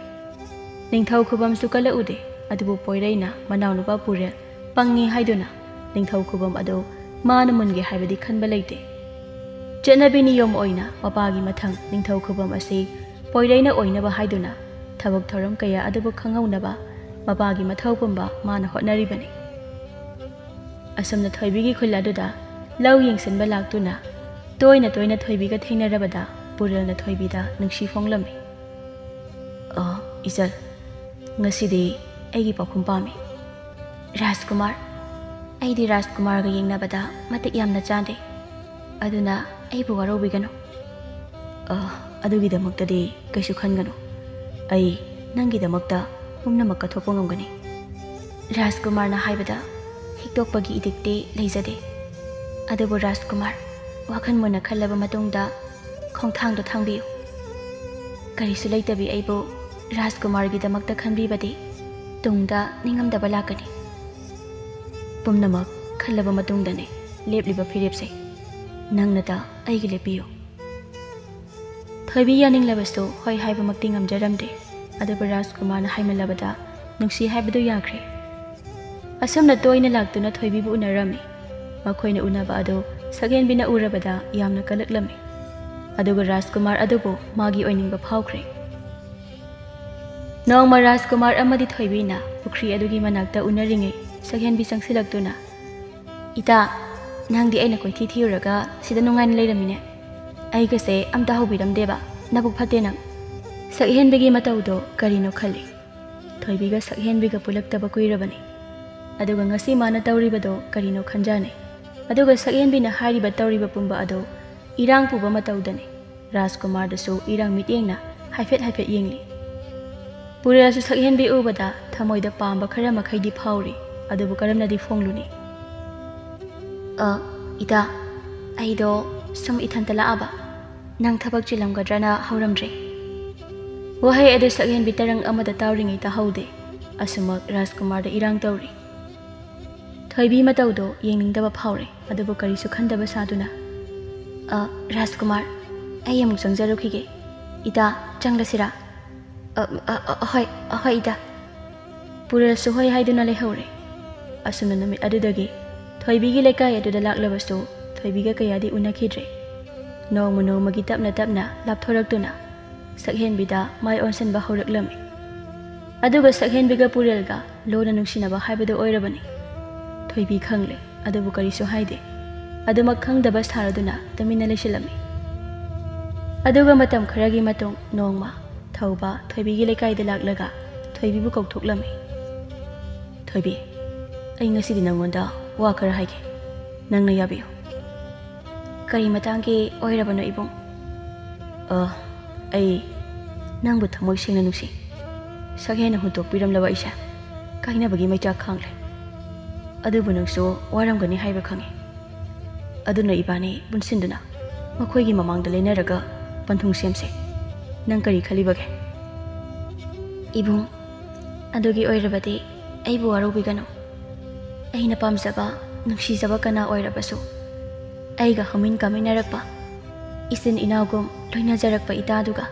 ꯅꯤꯡꯊꯧ ꯈꯨꯕꯝꯁꯨ ꯀꯜꯂꯛꯎꯗꯦ, ꯑꯗꯨꯕꯨ ꯄꯣꯏꯔꯩꯅ ꯃꯅꯥꯎꯅꯨꯄꯥ ꯄꯨꯔꯦꯜ ꯄꯪꯉꯤ ꯍꯥꯏꯗꯨꯅ ꯅꯤꯡꯊꯧ ꯈꯨꯕꯝ ꯑꯗꯨ ꯃꯥꯅ ꯃꯨꯟꯒꯦ ꯍꯥꯏꯕꯗꯤ ꯈꯟꯕ ꯂꯩꯇꯦ꯫ ꯆꯠꯅꯕꯤ ꯅꯤꯌꯣꯝ ꯑꯣꯏꯅ ꯃꯄꯥꯒꯤ ꯃꯊꯪ ꯅꯤꯡꯊꯧ ꯈꯨꯕꯝ ꯑꯁꯤ ꯄꯣꯏꯔꯩꯅ ꯑꯣꯏꯅꯕ ꯍꯥꯏꯗꯨꯅ ꯊꯕꯛ ꯊꯧꯔꯝ ꯀꯌꯥ ꯑꯗꯨꯕꯨ ꯈꯪꯍꯧꯅꯕ ꯃꯄꯥꯒꯤ ꯃꯊꯧ ꯄꯨꯝꯕ ꯃꯥꯅ ꯍꯣꯠꯅꯔꯤꯕꯅꯤ꯫ ꯑꯁꯨꯝꯅ ꯊꯣꯏꯕꯤꯒꯤ ꯈꯨꯜ ꯑꯗꯨꯗ ꯂꯧ ꯌꯦꯡꯁꯤꯟꯕ ꯂꯥꯛꯇꯨꯅ ꯇꯣꯏꯅ ꯇꯣꯏꯅ ꯊꯣꯏꯕꯤꯒ ꯊꯦꯡꯅꯔꯕꯗ ꯄꯨꯔꯦꯜꯅ ꯊꯣꯏꯕꯤꯗ ꯅꯨꯡꯁꯤ ꯐꯣꯡꯂꯝꯃꯤ꯫ "ꯑ, ꯏꯆꯜ, ꯉꯁꯤꯗꯤ ꯑꯩꯒꯤ ꯄꯥꯎꯈꯨꯝ ꯄꯥꯝꯃꯤ꯫" "ꯔꯥꯖꯀꯨꯃꯥꯔ, ꯑꯩꯗꯤ ꯔꯥꯖꯀꯨꯃꯥꯔꯒ ꯌꯦꯡꯅꯕꯗ ꯃꯇꯤꯛ ꯌꯥꯝꯅ ꯆꯥꯗꯦ, ꯑꯗꯨꯅ ꯑꯩꯕꯨ ꯋꯥꯔꯧꯕꯤꯒꯅꯨ꯫" "ꯑ, ꯑꯗꯨꯒꯤꯗꯃꯛꯇꯗꯤ ꯀꯩꯁꯨ ꯈꯟꯒꯅꯨ꯫ ꯑꯩ ꯅꯪꯒꯤꯗꯃꯛꯇ ꯄꯨꯝꯅꯃꯛ ꯀꯠꯊꯣꯛꯄ ꯉꯝꯒꯅꯤ꯫" ꯔꯥꯖꯀꯨꯃꯥꯔꯅ ꯍꯥꯏꯕꯗ ꯍꯤꯛꯇꯣꯛꯄꯒꯤ ꯏꯗꯤꯛꯇꯤ ꯂꯩꯖꯗꯦ꯫ ꯑꯗꯨꯕꯨ ꯔꯥꯖꯀꯨꯃꯥꯔ, ꯋꯥꯈꯜ ꯃꯨꯟꯅ ꯈꯜꯂꯕ ꯃꯇꯨꯡꯗ ꯈꯣꯡꯊꯥꯡꯗꯣ ꯊꯥꯡꯕꯤꯌꯨ꯫ ꯀꯔꯤꯁꯨ ꯂꯩꯇꯕꯤ ꯑꯩꯕꯨ ꯔꯥꯖꯀꯨꯃꯥꯔꯒꯤꯗꯃꯛꯇ ꯈꯟꯕꯤꯕꯗꯤ ꯇꯨꯡꯗ ꯅꯤꯡꯉꯝꯗꯕ ꯂꯥꯛꯀꯅꯤ꯫ ꯄꯨꯝꯅꯃꯛ ꯈꯜꯂꯕ ꯃꯇꯨꯡꯗꯅꯦ ꯂꯦꯞꯂꯤꯕ ꯐꯤꯔꯦꯞꯁꯦ꯫ ꯅꯪꯅꯇ ꯑꯩꯒꯤ ꯂꯦꯞꯄꯤꯌꯨ꯫ ꯊꯣꯏꯕꯤ ꯌꯥꯅꯤꯡꯂꯕꯁꯨ ꯍꯣꯏ ꯍꯥꯏꯕꯃꯛꯇꯤ ꯉꯝꯖꯔꯝꯗꯦ꯫ ꯑꯗꯨꯕꯨ ꯔꯥꯖꯀꯨꯃꯥꯔꯅ ꯍꯥꯏꯃꯜꯂꯕꯗ ꯅꯨꯡꯁꯤ ꯍꯥꯏꯕꯗꯨ ꯌꯥꯈ꯭ꯔꯦ꯫ ꯑꯁꯨꯝꯅ ꯇꯣꯏꯅ ꯂꯥꯛꯇꯨꯅ ꯊꯣꯏꯕꯤꯕꯨ ꯎꯅꯔꯝꯃꯤ꯫ ꯃꯈꯣꯏꯅ ꯎꯅꯕ ꯑꯗꯨ ꯁꯛꯍꯦꯟꯕꯤꯅ ꯎꯔꯕꯗ ꯌꯥꯝꯅ ꯀꯜꯂꯛꯂꯝꯃꯤ꯫ ꯑꯗꯨꯒ ꯔꯥꯖꯀꯨꯃꯥꯔ ꯑꯗꯨꯕꯨ ꯃꯥꯒꯤ ꯑꯣꯏꯅꯤꯡꯕ ꯐꯥꯎꯈ꯭ꯔꯦ꯫ ꯅꯣꯡꯃ ꯔꯥꯖꯀꯨꯃꯥꯔ ꯑꯃꯗꯤ ꯊꯣꯏꯕꯤꯅ ꯄꯨꯈ꯭ꯔꯤ ꯑꯗꯨꯒꯤ ꯃꯅꯥꯛꯇ ꯎꯅꯔꯤꯉꯩ ꯁꯛꯍꯦꯟꯕꯤ ꯆꯪꯁꯤꯜꯂꯛꯇꯨꯅ, "ꯏꯇꯥ, ꯅꯪꯗꯤ ꯑꯩꯅ ꯀꯣꯏꯊꯤ ꯊꯤꯔꯨꯔꯒ ꯁꯤꯗ ꯅꯨꯡꯉꯥꯏꯅ ꯂꯩꯔꯝꯃꯤꯅꯦ꯫ ꯑꯩꯒꯁꯦ ꯑꯝꯇ ꯍꯧꯕꯤꯔꯝꯗꯦꯕ꯫ ꯅꯕꯨꯛ ꯐꯠꯇꯦ ꯅꯪ꯫" ꯁꯛꯍꯦꯟꯕꯤꯒꯤ ꯃꯇꯧꯗꯣ ꯀꯔꯤꯅꯣ ꯈꯜꯂꯤ꯫ ꯊꯣꯏꯕꯤꯒ ꯁꯛꯍꯦꯟꯕꯤꯒ ꯄꯨꯜꯂꯛꯇꯕ ꯀꯨꯏꯔꯕꯅꯤ꯫ ꯑꯗꯨꯒ ꯉꯁꯤ ꯃꯥꯅ ꯇꯧꯔꯤꯕꯗꯣ ꯀꯔꯤꯅꯣ ꯈꯟꯖꯥꯅꯩ꯫ ꯑꯗꯨꯒ ꯁꯛꯍꯦꯟꯕꯤꯅ ꯍꯥꯏꯔꯤꯕ ꯇꯧꯔꯤꯕ ꯄꯨꯝꯕ ꯑꯗꯣ ꯏꯔꯥꯡ ꯄꯨꯕ ꯃꯇꯧꯗꯅꯤ꯫ ꯔꯥꯖꯀꯨꯃꯥꯔꯗꯁꯨ ꯏꯔꯥꯡ ꯃꯤꯠꯌꯦꯡꯅ ꯍꯥꯏꯐꯦꯠ ꯍꯥꯏꯐꯦꯠ ꯌꯦꯡꯂꯤ꯫ ꯄꯨꯔꯦꯜꯁꯨ ꯁꯛꯍꯦꯟꯕꯤ ꯎꯕꯗ ꯊꯃꯣꯏꯗ ꯄꯥꯝꯕ ꯈꯔ ꯃꯈꯩꯗꯤ ꯐꯥꯎꯔꯤ, ꯑꯗꯨꯕꯨ ꯀꯔꯝꯅꯗꯤ ꯐꯣꯡꯂꯨꯅꯤ? "ꯑ, ꯏꯇꯥ, ꯑꯩꯗꯣ ꯁꯨꯝ ꯏꯊꯟꯇ ꯂꯥꯛꯑꯕ꯫ ꯅꯪ ꯊꯕꯛ ꯆꯤꯜꯂꯝꯒꯗ꯭ꯔꯅ ꯍꯧꯔꯝꯗ꯭ꯔꯦ꯫" ꯋꯥꯍꯩ ꯑꯗꯨ ꯁꯛꯍꯦꯟꯕꯤ ꯇꯔꯪ ꯑꯃꯗ ꯇꯥꯎꯔꯤꯉꯩ ꯇꯥꯍꯧꯗꯦ꯫ ꯑꯁꯨꯃꯛ ꯔꯥꯖꯀꯨꯃꯥꯔꯗ ꯏꯔꯥꯡ ꯇꯧꯔꯤ꯫ ꯊꯣꯏꯕꯤ ꯃꯇꯧꯗꯣ ꯌꯦꯡꯅꯤꯡꯗꯕ ꯐꯥꯎꯔꯦ, ꯑꯗꯨꯕꯨ ꯀꯔꯤꯁꯨ ꯈꯟꯗꯕ ꯁꯥꯗꯨꯅ, "ꯑ, ꯔꯥꯖꯀꯨꯃꯥꯔ, ꯑꯩ ꯑꯃꯨꯛ ꯆꯪꯖꯔꯨꯈꯤꯒꯦ꯫ ꯏꯇꯥ, ꯆꯪꯂꯁꯤꯔꯥ?" "ꯑ, ꯑ, ꯑ, ꯍꯣꯏ, ꯑ, ꯍꯣꯏ, ꯏꯇꯥ꯫" ꯄꯨꯔꯦꯜꯁꯨ ꯍꯣꯏ ꯍꯥꯏꯗꯨꯅ ꯂꯩꯍꯧꯔꯦ꯫ ꯑꯁꯨꯝꯅ ꯅꯨꯃꯤꯠ ꯑꯗꯨꯗꯒꯤ ꯊꯣꯏꯕꯤꯒꯤ ꯂꯩꯀꯥꯏ ꯑꯗꯨꯗ ꯂꯥꯛꯂꯕꯁꯨ ꯊꯣꯏꯕꯤꯒ ꯀꯌꯥꯗꯤ ꯎꯅꯈꯤꯗ꯭ꯔꯦ꯫ ꯅꯣꯡꯃ ꯅꯣꯡꯃꯒꯤ ꯇꯞꯅ ꯇꯞꯅ ꯂꯥꯞꯊꯣꯔꯛꯇꯨꯅ ꯁꯛꯍꯦꯟꯕꯤꯗ ꯃꯥꯏ ꯑꯣꯟꯁꯤꯟꯕ ꯍꯧꯔꯛꯂꯝꯃꯤ꯫ ꯑꯗꯨꯒ ꯁꯛꯍꯦꯟꯕꯤꯒ ꯄꯨꯔꯦꯜꯒ ꯂꯣꯟꯅ ꯅꯨꯡꯁꯤꯅꯕ ꯍꯥꯏꯕꯗꯨ ꯑꯣꯏꯔꯕꯅꯤ꯫ ꯊꯣꯏꯕꯤ ꯈꯪꯂꯦ, ꯑꯗꯨꯕꯨ ꯀꯔꯤꯁꯨ ꯍꯥꯏꯗꯦ꯫ ꯑꯗꯨꯃꯛ ꯈꯪꯗꯕ ꯁꯥꯔꯗꯨꯅ ꯇꯨꯃꯤꯟꯅ ꯂꯩꯁꯤꯜꯂꯝꯃꯤ꯫ ꯑꯗꯨꯒ ꯃꯇꯝ ꯈꯔꯒꯤ ꯃꯇꯨꯡ ꯅꯣꯡꯃ ꯊꯧꯕ ꯊꯣꯏꯕꯤꯒꯤ ꯂꯩꯀꯥꯏꯗ ꯂꯥꯛꯂꯒ ꯊꯣꯏꯕꯤꯕꯨ ꯀꯧꯊꯣꯛꯂꯝꯃꯤ꯫ "ꯊꯣꯏꯕꯤ, ꯑꯩ ꯉꯁꯤꯗꯤ ꯅꯪꯉꯣꯟꯗ ꯋꯥ ꯈꯔ ꯍꯥꯏꯒꯦ꯫ ꯅꯪꯅ ꯌꯥꯕꯤꯌꯨ꯫" "ꯀꯔꯤ ꯃꯇꯥꯡꯒꯤ ꯑꯣꯏꯔꯕꯅꯣ ꯏꯕꯨꯡ?" "ꯑ, ꯑꯩ ꯅꯪꯕꯨ ꯊꯃꯣꯏ ꯁꯦꯡꯅ ꯅꯨꯡꯁꯤ꯫ ꯁꯛꯍꯦꯟꯅ ꯍꯨꯟꯗꯣꯛꯄꯤꯔꯝꯂꯕ ꯑꯩꯁꯦ ꯀꯥꯏꯅꯕꯒꯤ ꯃꯩꯆꯥꯛ ꯈꯥꯡꯂꯦ꯫ ꯑꯗꯨꯕꯨ ꯅꯪꯁꯨ ꯋꯥꯔꯝꯒꯅꯤ ꯍꯥꯏꯕ ꯈꯪꯏ꯫ ꯑꯗꯨꯅ ꯏꯕꯥꯅꯤ ꯄꯨꯟꯁꯤꯟꯗꯨꯅ ꯃꯈꯣꯏꯒꯤ ꯃꯃꯥꯡꯗ ꯂꯦꯟꯅꯔꯒ ꯄꯟꯊꯨꯡ ꯁꯦꯝꯁꯦ꯫ ꯅꯪ ꯀꯔꯤ ꯈꯜꯂꯤꯕꯒꯦ? ꯏꯕꯨꯡ, ꯑꯗꯨꯒꯤ ꯑꯣꯏꯔꯕꯗꯤ ꯑꯩꯕꯨ ꯋꯥꯔꯧꯕꯤꯒꯅꯨ꯫ ꯑꯩꯅ ꯄꯥꯝꯖꯕ, ꯅꯨꯡꯁꯤꯖꯕ ꯀꯅꯥ ꯑꯣꯏꯔꯕꯁꯨ, ꯑꯩꯒ ꯍꯧꯃꯤꯟ ꯀꯥꯃꯤꯟꯅꯔꯛꯄ, ꯏꯆꯤꯟ ꯏꯅꯥꯎꯒꯨꯝ ꯂꯣꯏꯅꯖꯔꯛꯄ ꯏꯇꯥꯗꯨꯒ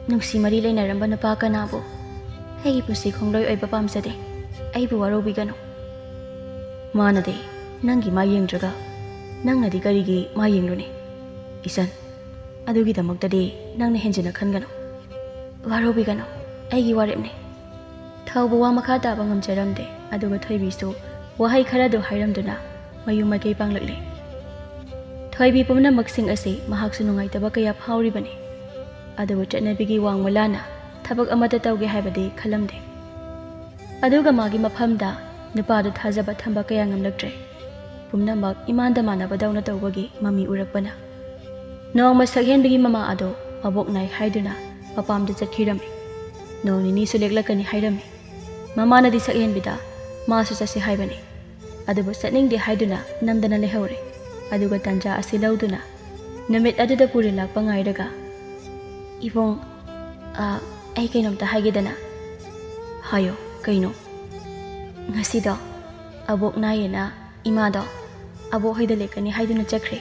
ꯅꯨꯡꯁꯤ ꯃꯔꯤ ꯂꯩꯅꯔꯝꯕ ꯅꯨꯄꯥ ꯀꯅꯥꯕꯨ ꯑꯩꯒꯤ ꯄꯨꯟꯁꯤ ꯈꯣꯡꯂꯣꯏ ꯑꯣꯏꯕ ꯄꯥꯝꯖꯗꯦ꯫ ꯑꯩꯕꯨ ꯋꯥꯔꯧꯕꯤꯒꯅꯨ꯫ ꯃꯥꯅꯗꯤ ꯅꯪꯒꯤ ꯃꯥ ꯌꯦꯡꯗ꯭ꯔꯒ ꯅꯪꯅꯗꯤ ꯀꯔꯤꯒꯤ ꯃꯥ ꯌꯦꯡꯂꯨꯅꯤ? ꯏꯆꯟ, ꯑꯗꯨꯒꯤꯗꯃꯛꯇꯗꯤ ꯅꯪꯅ ꯍꯦꯟꯖꯤꯟꯅ ꯈꯟꯒꯅꯨ꯫ ꯋꯥꯔꯧꯕꯤꯒꯅꯨ, ꯑꯩꯒꯤ ꯋꯥꯔꯦꯞꯅꯤ꯫ ꯊꯧꯕ ꯋꯥ ꯃꯈꯥ ꯇꯥꯕ ꯉꯝꯖꯔꯝꯗꯦ, ꯑꯗꯨꯒ ꯊꯣꯏꯕꯤꯁꯨ ꯋꯥꯍꯩ ꯈꯔꯗꯨ ꯍꯥꯏꯔꯝꯗꯨꯅ ꯃꯌꯨꯝ ꯃꯥꯏꯀꯩ ꯄꯥꯡꯂꯛꯂꯦ꯫ ꯊꯣꯏꯕꯤ ꯄꯨꯝꯅꯃꯛꯁꯤꯡ ꯑꯁꯤ ꯃꯍꯥꯛꯁꯨ ꯅꯨꯡꯉꯥꯏꯇꯕ ꯀꯌꯥ ꯐꯥꯎꯔꯤꯕꯅꯤ, ꯑꯗꯨꯕꯨ ꯆꯠꯅꯕꯤꯒꯤ ꯋꯥꯡꯃ ꯂꯥꯟꯅ ꯊꯕꯛ ꯑꯃꯠꯇ ꯇꯧꯒꯦ ꯍꯥꯏꯕꯗꯤ ꯈꯜꯂꯝꯗꯦ꯫ ꯑꯗꯨꯒ ꯃꯥꯒꯤ ꯃꯐꯝꯗ ꯅꯨꯄꯥꯗꯨ ꯊꯥꯖꯕ ꯊꯝꯕ ꯀꯌꯥ ꯉꯝꯂꯛꯇ꯭ꯔꯦ꯫ ꯄꯨꯝꯅꯃꯛ ꯏꯃꯥꯟꯗ ꯃꯥꯟꯅꯕꯗꯧꯅ ꯇꯧꯕꯒꯤ ꯃꯃꯤ ꯎꯔꯛꯄꯅ꯫ ꯅꯣꯡꯃ ꯁꯛꯍꯦꯟꯕꯤꯒꯤ ꯃꯃꯥ ꯑꯗꯣ ꯃꯕꯣꯛ ꯅꯥꯏ ꯍꯥꯏꯗꯨꯅ ꯃꯄꯥꯝꯗ ꯆꯠꯈꯤꯔꯝꯃꯤ꯫ ꯅꯣꯡ ꯅꯤꯅꯤꯁꯨ ꯂꯦꯛꯂꯛꯀꯅꯤ ꯍꯥꯏꯔꯝꯃꯤ꯫ ꯃꯃꯥꯅꯗꯤ ꯁꯛꯍꯦꯟꯕꯤꯗ ꯃꯥꯁꯨ ꯆꯠꯁꯤ ꯍꯥꯏꯕꯅꯤ꯫ ꯑꯗꯨꯕꯨ ꯆꯠꯅꯤꯡꯗꯦ ꯍꯥꯏꯗꯨꯅ ꯅꯝꯗꯅ ꯂꯩꯍꯧꯔꯦ꯫ ꯑꯗꯨꯒ ꯇꯥꯟꯖꯥ ꯑꯁꯤ ꯂꯧꯗꯨꯅ ꯅꯨꯃꯤꯠ ꯑꯗꯨꯗ ꯄꯨꯔꯦꯜ ꯂꯥꯛꯄ ꯉꯥꯏꯔꯒ, "ꯏꯕꯨꯡ, ꯑ, ꯑꯩ ꯀꯩꯅꯣꯝꯇ ꯍꯥꯏꯒꯦꯗꯅ?" "ꯍꯥꯏꯌꯣ, ꯀꯩꯅꯣ?" "ꯉꯁꯤꯗꯣ ꯑꯕꯣꯛ ꯅꯥꯏꯌꯦꯅ ꯏꯃꯥꯗꯣ ꯑꯕꯣꯛ ꯍꯣꯏꯗ ꯂꯦꯛꯀꯅꯤ ꯍꯥꯏꯗꯨꯅ ꯆꯠꯈ꯭ꯔꯦ꯫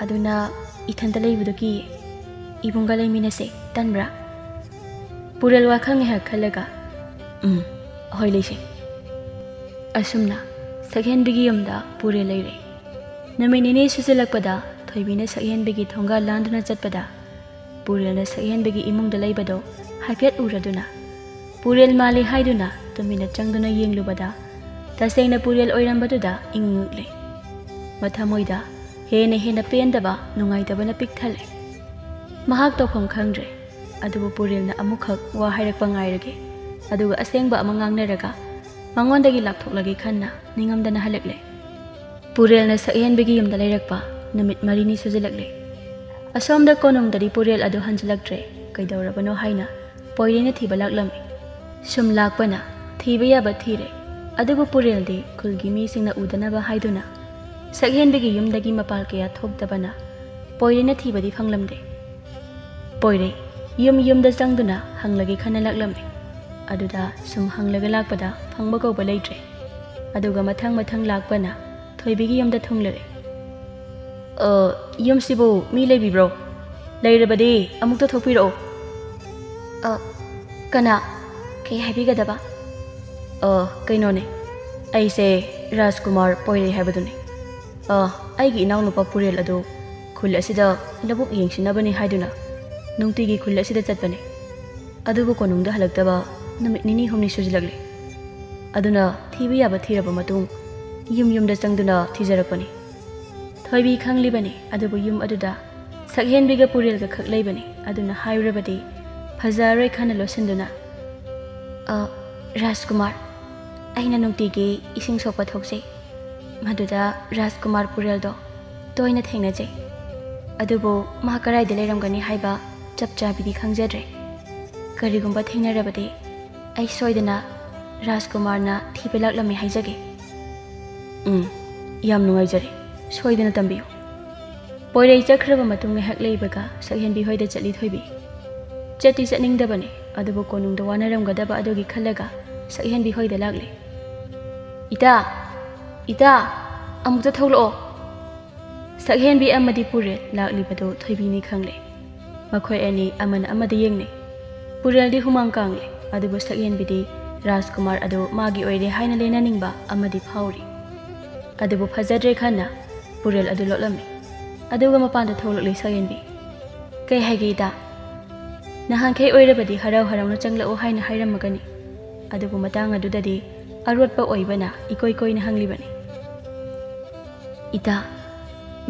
ꯑꯗꯨꯅ ꯏꯊꯟꯇ ꯂꯩꯕꯗꯣ ꯀꯤꯌꯦ꯫ ꯏꯕꯨꯡꯒ ꯂꯩꯃꯤꯟꯅꯁꯦ, ꯇꯟꯕ꯭ꯔꯥ?" ꯄꯨꯔꯦꯜ ꯋꯥꯈꯜ ꯉꯥꯏꯍꯥꯛ ꯈꯜꯂꯒ, "ꯎꯝ, ꯍꯣꯏ, ꯂꯩꯁꯦ꯫" ꯑꯁꯨꯝꯅ ꯁꯛꯍꯦꯟꯕꯤꯒꯤ ꯌꯨꯝꯗ ꯄꯨꯔꯦꯜ ꯂꯩꯔꯦ꯫ ꯅꯨꯃꯤꯠ ꯅꯤꯅꯤ ꯁꯨꯖꯤꯜꯂꯛꯄꯗ ꯊꯣꯏꯕꯤꯅ ꯁꯛꯍꯦꯟꯕꯤꯒꯤ ꯊꯣꯡꯒꯥꯜ ꯂꯥꯟꯗꯨꯅ ꯆꯠꯄꯗ ꯄꯨꯔꯦꯜꯅ ꯁꯛꯍꯦꯟꯕꯤꯒꯤ ꯏꯃꯨꯡꯗ ꯂꯩꯕꯗꯣ ꯍꯥꯏꯐꯦꯠ ꯎꯔꯗꯨꯅ, ꯄꯨꯔꯦꯜ ꯃꯥꯜꯂꯤ ꯍꯥꯏꯗꯨꯅ ꯇꯨꯃꯤꯟꯅ ꯆꯪꯗꯨꯅ ꯌꯦꯡꯂꯨꯕꯗ, ꯇꯁꯦꯡꯅ ꯄꯨꯔꯦꯜ ꯑꯣꯏꯔꯝꯕꯗꯨꯗ ꯏꯪ ꯉꯛꯂꯦ꯫ ꯃꯊꯃꯣꯏꯗ ꯍꯦꯟꯅ ꯍꯦꯟꯅ ꯄꯦꯟꯗꯕ, ꯅꯨꯡꯉꯥꯏꯇꯕꯅ ꯄꯤꯛ ꯊꯜꯂꯦ꯫ ꯃꯍꯥꯛ ꯇꯧꯐꯝ ꯈꯪꯗ꯭ꯔꯦ꯫ ꯑꯗꯨꯕꯨ ꯄꯨꯔꯦꯜꯅ ꯑꯃꯨꯛꯈꯛ ꯋꯥ ꯍꯥꯏꯔꯛꯄ ꯉꯥꯏꯔꯒꯦ, ꯑꯗꯨꯒ ꯑꯁꯦꯡꯕ ꯑꯃ ꯉꯥꯡꯅꯔꯒ ꯃꯉꯣꯟꯗꯒꯤ ꯂꯥꯞꯊꯣꯛꯂꯒꯦ ꯈꯟꯅ ꯅꯤꯡꯉꯝꯗꯅ ꯍꯜꯂꯛꯂꯦ꯫ ꯄꯨꯔꯦꯜꯅ ꯁꯛꯍꯦꯟꯕꯤꯒꯤ ꯌꯨꯝꯗ ꯂꯩꯔꯛꯄ ꯅꯨꯃꯤꯠ ꯃꯔꯤꯅꯤ ꯁꯨꯖꯤꯜꯂꯛꯂꯦ꯫ ꯑꯁꯣꯝꯗ ꯀꯣꯅꯨꯡꯗꯗꯤ ꯄꯨꯔꯦꯜ ꯑꯗꯨ ꯍꯟꯖꯤꯜꯂꯛꯇ꯭ꯔꯦ꯫ ꯀꯩꯗꯧꯔꯕꯅꯣ ꯍꯥꯏꯅ ꯄꯣꯏꯔꯦꯅ ꯊꯤꯕ ꯂꯥꯛꯂꯝꯃꯤ꯫ ꯁꯨꯝ ꯂꯥꯛꯄꯅ ꯊꯤꯕ ꯌꯥꯕ ꯊꯤꯔꯦ, ꯑꯗꯨꯕꯨ ꯄꯨꯔꯦꯜꯗꯤ ꯈꯨꯜꯒꯤ ꯃꯤꯁꯤꯡꯅ ꯎꯗꯅꯕ ꯍꯥꯏꯗꯨꯅ ꯁꯛꯍꯦꯟꯕꯤꯒꯤ ꯌꯨꯝꯗꯒꯤ ꯃꯄꯥꯜ ꯀꯌꯥ ꯊꯣꯛꯇꯕꯅ ꯄꯣꯏꯔꯩꯅ ꯊꯤꯕꯗꯤ ꯐꯪꯂꯝꯗꯦ꯫ ꯄꯣꯏꯔꯩ ꯌꯨꯝ ꯌꯨꯝꯗ ꯆꯪꯗꯨꯅ ꯍꯪꯂꯒꯦ ꯈꯟꯅ ꯂꯥꯛꯂꯝꯃꯤ꯫ ꯑꯗꯨꯗ ꯁꯨꯝ ꯍꯪꯂꯒ ꯂꯥꯛꯄꯗ ꯐꯪꯕ ꯀꯧꯕ ꯂꯩꯇ꯭ꯔꯦ꯫ ꯑꯗꯨꯒ ꯃꯊꯪ ꯃꯊꯪ ꯂꯥꯛꯄꯅ ꯊꯣꯏꯕꯤꯒꯤ ꯌꯨꯝꯗ ꯊꯨꯡꯂꯔꯦ꯫ "ꯑ, ꯌꯨꯝꯁꯤꯕꯨ ꯃꯤ ꯂꯩꯕꯤꯕ꯭ꯔꯣ? ꯂꯩꯔꯕꯗꯤ ꯑꯃꯨꯛꯇ ꯊꯣꯛꯄꯤꯔꯛꯑꯣ꯫" "ꯑ, ꯀꯅꯥ? ꯀꯩ ꯍꯥꯏꯕꯤꯒꯗꯕ?" "ꯑ, ꯀꯩꯅꯣꯅꯦ, ꯑꯩꯁꯦ ꯔꯥꯖꯀꯨꯃꯥꯔ ꯄꯣꯏꯔꯩ ꯍꯥꯏꯕꯗꯨꯅꯦ꯫ ꯑ, ꯑꯩꯒꯤ ꯏꯅꯥꯎꯅꯨꯄꯥ ꯄꯨꯔꯦꯜ ꯑꯗꯨ ꯈꯨꯜ ꯑꯁꯤꯗ ꯂꯧꯕꯨꯛ ꯌꯦꯡꯁꯤꯟꯅꯕꯅꯤ ꯍꯥꯏꯗꯨꯅ ꯅꯨꯡꯇꯤꯒꯤ ꯈꯨꯜ ꯑꯁꯤꯗ ꯆꯠꯄꯅꯦ꯫ ꯑꯗꯨꯕꯨ ꯀꯣꯅꯨꯡꯗ ꯍꯜꯂꯛꯇꯕ ꯅꯨꯃꯤꯠ ꯅꯤꯅꯤ ꯍꯨꯝꯅꯤ ꯁꯨꯖꯤꯜꯂꯛꯂꯦ꯫ ꯑꯗꯨꯅ ꯊꯤꯕ ꯌꯥꯕ ꯊꯤꯔꯕ ꯃꯇꯨꯡ ꯌꯨꯝ ꯌꯨꯝꯗ ꯆꯪꯗꯨꯅ ꯊꯤꯖꯔꯛꯄꯅꯤ꯫" ꯊꯣꯏꯕꯤ ꯈꯪꯂꯤꯕꯅꯤ, ꯑꯗꯨꯕꯨ ꯌꯨꯝ ꯑꯗꯨꯗ ꯁꯛꯍꯦꯟꯕꯤꯒ ꯄꯨꯔꯦꯜꯒ ꯈꯛ ꯂꯩꯕꯅꯤ꯫ ꯑꯗꯨꯅ ꯍꯥꯏꯔꯨꯔꯕꯗꯤ ꯐꯖꯔꯣꯏ ꯈꯟꯅ ꯂꯣꯠꯁꯤꯟꯗꯨꯅ, "ꯑ, ꯔꯥꯖꯀꯨꯃꯥꯔ, ꯑꯩꯅ ꯅꯨꯡꯇꯤꯒꯤ ꯏꯁꯤꯡ ꯁꯣꯛꯄ ꯊꯣꯛꯆꯩ꯫ ꯃꯗꯨꯗ ꯔꯥꯖꯀꯨꯃꯥꯔ ꯄꯨꯔꯦꯜꯗꯣ ꯇꯣꯏꯅ ꯊꯦꯡꯅꯖꯩ꯫ ꯑꯗꯨꯕꯨ ꯃꯥ ꯀꯗꯥꯏꯗ ꯂꯩꯔꯝꯒꯅꯤ ꯍꯥꯏꯕ ꯆꯞ ꯆꯥꯕꯤꯗꯤ ꯈꯪꯖꯗ꯭ꯔꯦ꯫ ꯀꯔꯤꯒꯨꯝꯕ ꯊꯦꯡꯅꯔꯕꯗꯤ ꯑꯩ ꯁꯣꯏꯗꯅ ꯔꯥꯖꯀꯨꯃꯥꯔꯅ ꯊꯤꯕ ꯂꯥꯛꯂꯝꯃꯦ ꯍꯥꯏꯖꯒꯦ꯫" "ꯎꯝ, ꯌꯥꯝ ꯅꯨꯡꯉꯥꯏꯖꯔꯦ꯫ ꯁꯣꯏꯗꯅ ꯇꯝꯕꯤꯌꯨ꯫" ꯄꯣꯏꯔꯩ ꯆꯠꯈ꯭ꯔꯕ ꯃꯇꯨꯡ ꯉꯥꯏꯍꯥꯛ ꯂꯩꯕꯒ ꯁꯛꯍꯦꯟꯕꯤ ꯍꯣꯏꯗ ꯆꯠꯂꯤ ꯊꯣꯏꯕꯤ꯫ ꯆꯠꯇꯤ ꯆꯠꯅꯤꯡꯗꯕꯅꯤ, ꯑꯗꯨꯕꯨ ꯀꯣꯅꯨꯡꯗ ꯋꯥꯅꯔꯝꯒꯗꯕ ꯑꯗꯨꯒꯤ ꯈꯜꯂꯒ ꯁꯛꯍꯦꯟꯕꯤ ꯍꯣꯏꯗ ꯂꯥꯛꯂꯤ꯫ "ꯏꯇꯥ! ꯏꯇꯥ! ꯑꯃꯨꯛꯇ ꯊꯣꯛꯂꯛꯑꯣ!" ꯁꯛꯍꯦꯟꯕꯤ ꯑꯃꯗꯤ ꯄꯨꯔꯦꯜ ꯂꯥꯛꯂꯤꯕꯗꯨ ꯊꯣꯏꯕꯤꯅꯤ ꯈꯪꯂꯦ꯫ ꯃꯈꯣꯏ ꯑꯅꯤ ꯑꯃꯅ ꯑꯃꯗ ꯌꯦꯡꯅꯩ꯫ ꯄꯨꯔꯦꯜꯗꯤ ꯍꯨꯃꯥꯡ ꯀꯥꯡꯂꯦ, ꯑꯗꯨꯕꯨ ꯁꯛꯍꯦꯟꯕꯤꯗꯤ ꯔꯥꯖꯀꯨꯃꯥꯔ ꯑꯗꯨ ꯃꯥꯒꯤ ꯑꯣꯏꯔꯦ ꯍꯥꯏꯅ ꯂꯦꯟꯅꯅꯤꯡꯕ ꯑꯃꯗꯤ ꯐꯥꯎꯔꯤ꯫ ꯑꯗꯨꯕꯨ ꯐꯖꯗ꯭ꯔꯦ ꯈꯟꯅ ꯄꯨꯔꯦꯜ ꯑꯗꯨ ꯂꯣꯠꯂꯝꯃꯤ꯫ ꯑꯗꯨꯒ ꯃꯄꯥꯟꯗ ꯊꯣꯛꯂꯛꯂꯤ ꯁꯛꯍꯦꯟꯕꯤ꯫ "ꯀꯩ ꯍꯥꯏꯒꯦ ꯏꯇꯥ? ꯅꯍꯥꯟꯈꯩ ꯑꯣꯏꯔꯕꯗꯤ ꯍꯔꯥꯎ ꯍꯔꯥꯎꯅ ꯆꯪꯂꯛꯎ ꯍꯥꯏꯅ ꯍꯥꯏꯔꯝꯃꯒꯅꯤ, ꯑꯗꯨꯕꯨ ꯃꯇꯥꯡ ꯑꯗꯨꯗꯗꯤ ꯑꯔꯣꯠꯄ ꯑꯣꯏꯕꯅ ꯏꯀꯣꯏ ꯀꯣꯏꯅ ꯍꯪꯂꯤꯕꯅꯤ꯫" "ꯏꯇꯥ,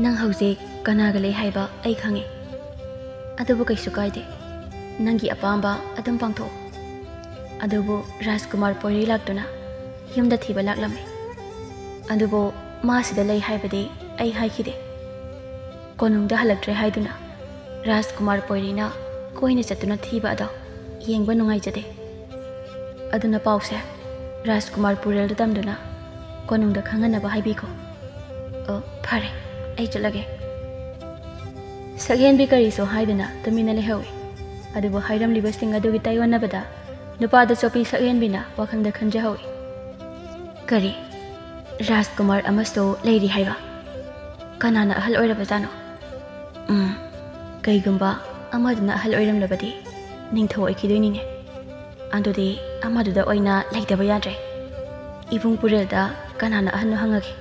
ꯅꯪ ꯍꯧꯖꯤꯛ ꯀꯅꯥꯒ ꯂꯩ ꯍꯥꯏꯕ ꯑꯩ ꯈꯪꯉꯤ꯫ ꯑꯗꯨꯕꯨ ꯀꯩꯁꯨ ꯀꯥꯏꯗꯦ, ꯅꯪꯒꯤ ꯑꯄꯥꯝꯕ ꯑꯗꯨꯝ ꯄꯥꯡꯊꯣꯛꯑꯣ꯫ ꯑꯗꯨꯕꯨ ꯔꯥꯖꯀꯨꯃꯥꯔ ꯄꯣꯏꯔꯩ ꯂꯥꯛꯇꯨꯅ ꯌꯨꯝꯗ ꯊꯤꯕ ꯂꯥꯛꯂꯝꯃꯤ꯫ ꯑꯗꯨꯕꯨ ꯃꯥ ꯁꯤꯗ ꯂꯩ ꯍꯥꯏꯕꯗꯤ ꯑꯩ ꯍꯥꯏꯈꯤꯗꯦ꯫ ꯀꯣꯅꯨꯡꯗ ꯍꯜꯂꯛꯇ꯭ꯔꯦ ꯍꯥꯏꯗꯨꯅ ꯔꯥꯖꯀꯨꯃꯥꯔ ꯄꯣꯏꯔꯩꯅ ꯀꯣꯏꯅ ꯆꯠꯇꯨꯅ ꯊꯤꯕ ꯑꯗꯣ ꯌꯦꯡꯕ ꯅꯨꯡꯉꯥꯏꯖꯗꯦ꯫ ꯑꯗꯨꯅ ꯄꯥꯎꯁꯦ ꯔꯥꯖꯀꯨꯃꯥꯔ ꯄꯨꯔꯦꯜꯗ ꯇꯝꯗꯨꯅ ꯀꯣꯅꯨꯡꯗ ꯈꯪꯍꯟꯅꯕ ꯍꯥꯏꯕꯤꯈꯣ꯫" ꯑꯣ, ꯐꯔꯦ, ꯑꯩ ꯆꯠꯂꯒꯦ꯫ ꯁꯛꯍꯦꯟꯕꯤ ꯀꯔꯤꯁꯨ ꯍꯥꯏꯗꯅ ꯇꯨꯃꯤꯟꯅ ꯂꯩꯍꯧꯏ꯫ ꯑꯗꯨꯕꯨ ꯍꯥꯏꯔꯝꯂꯤꯕꯁꯤꯡ ꯑꯗꯨꯒꯤ ꯇꯥꯏꯑꯣꯟꯅꯕꯗ ꯅꯨꯄꯥꯗ ꯆꯣꯞꯄꯤ ꯁꯛꯍꯦꯟꯕꯤꯅ ꯋꯥꯈꯜꯗ ꯈꯟꯖꯍꯧꯏ꯫ ꯀꯔꯤ? ꯔꯥꯖꯀꯨꯃꯥꯔ ꯑꯃꯁꯨ ꯂꯩꯔꯤ ꯍꯥꯏꯕ? ꯀꯅꯥꯅ ꯑꯍꯜ ꯑꯣꯏꯔꯕꯖꯥꯠꯅꯣ? ꯎꯝ, ꯀꯩꯒꯨꯝꯕ ꯑꯃꯗꯨꯅ ꯑꯍꯜ ꯑꯣꯏꯔꯝꯂꯕꯗꯤ ꯅꯤꯡꯊꯧ ꯑꯣꯏꯈꯤꯗꯣꯏꯅꯤꯅꯦ꯫ ꯑꯗꯨꯗꯤ ꯑꯃꯗꯨꯗ ꯑꯣꯏꯅ ꯂꯩꯇꯕ ꯌꯥꯗ꯭ꯔꯦ꯫ ꯏꯕꯨꯡ ꯄꯨꯔꯦꯜꯗ ꯀꯅꯥꯅ ꯑꯍꯟꯅꯣ ꯍꯪꯉꯒꯦ꯫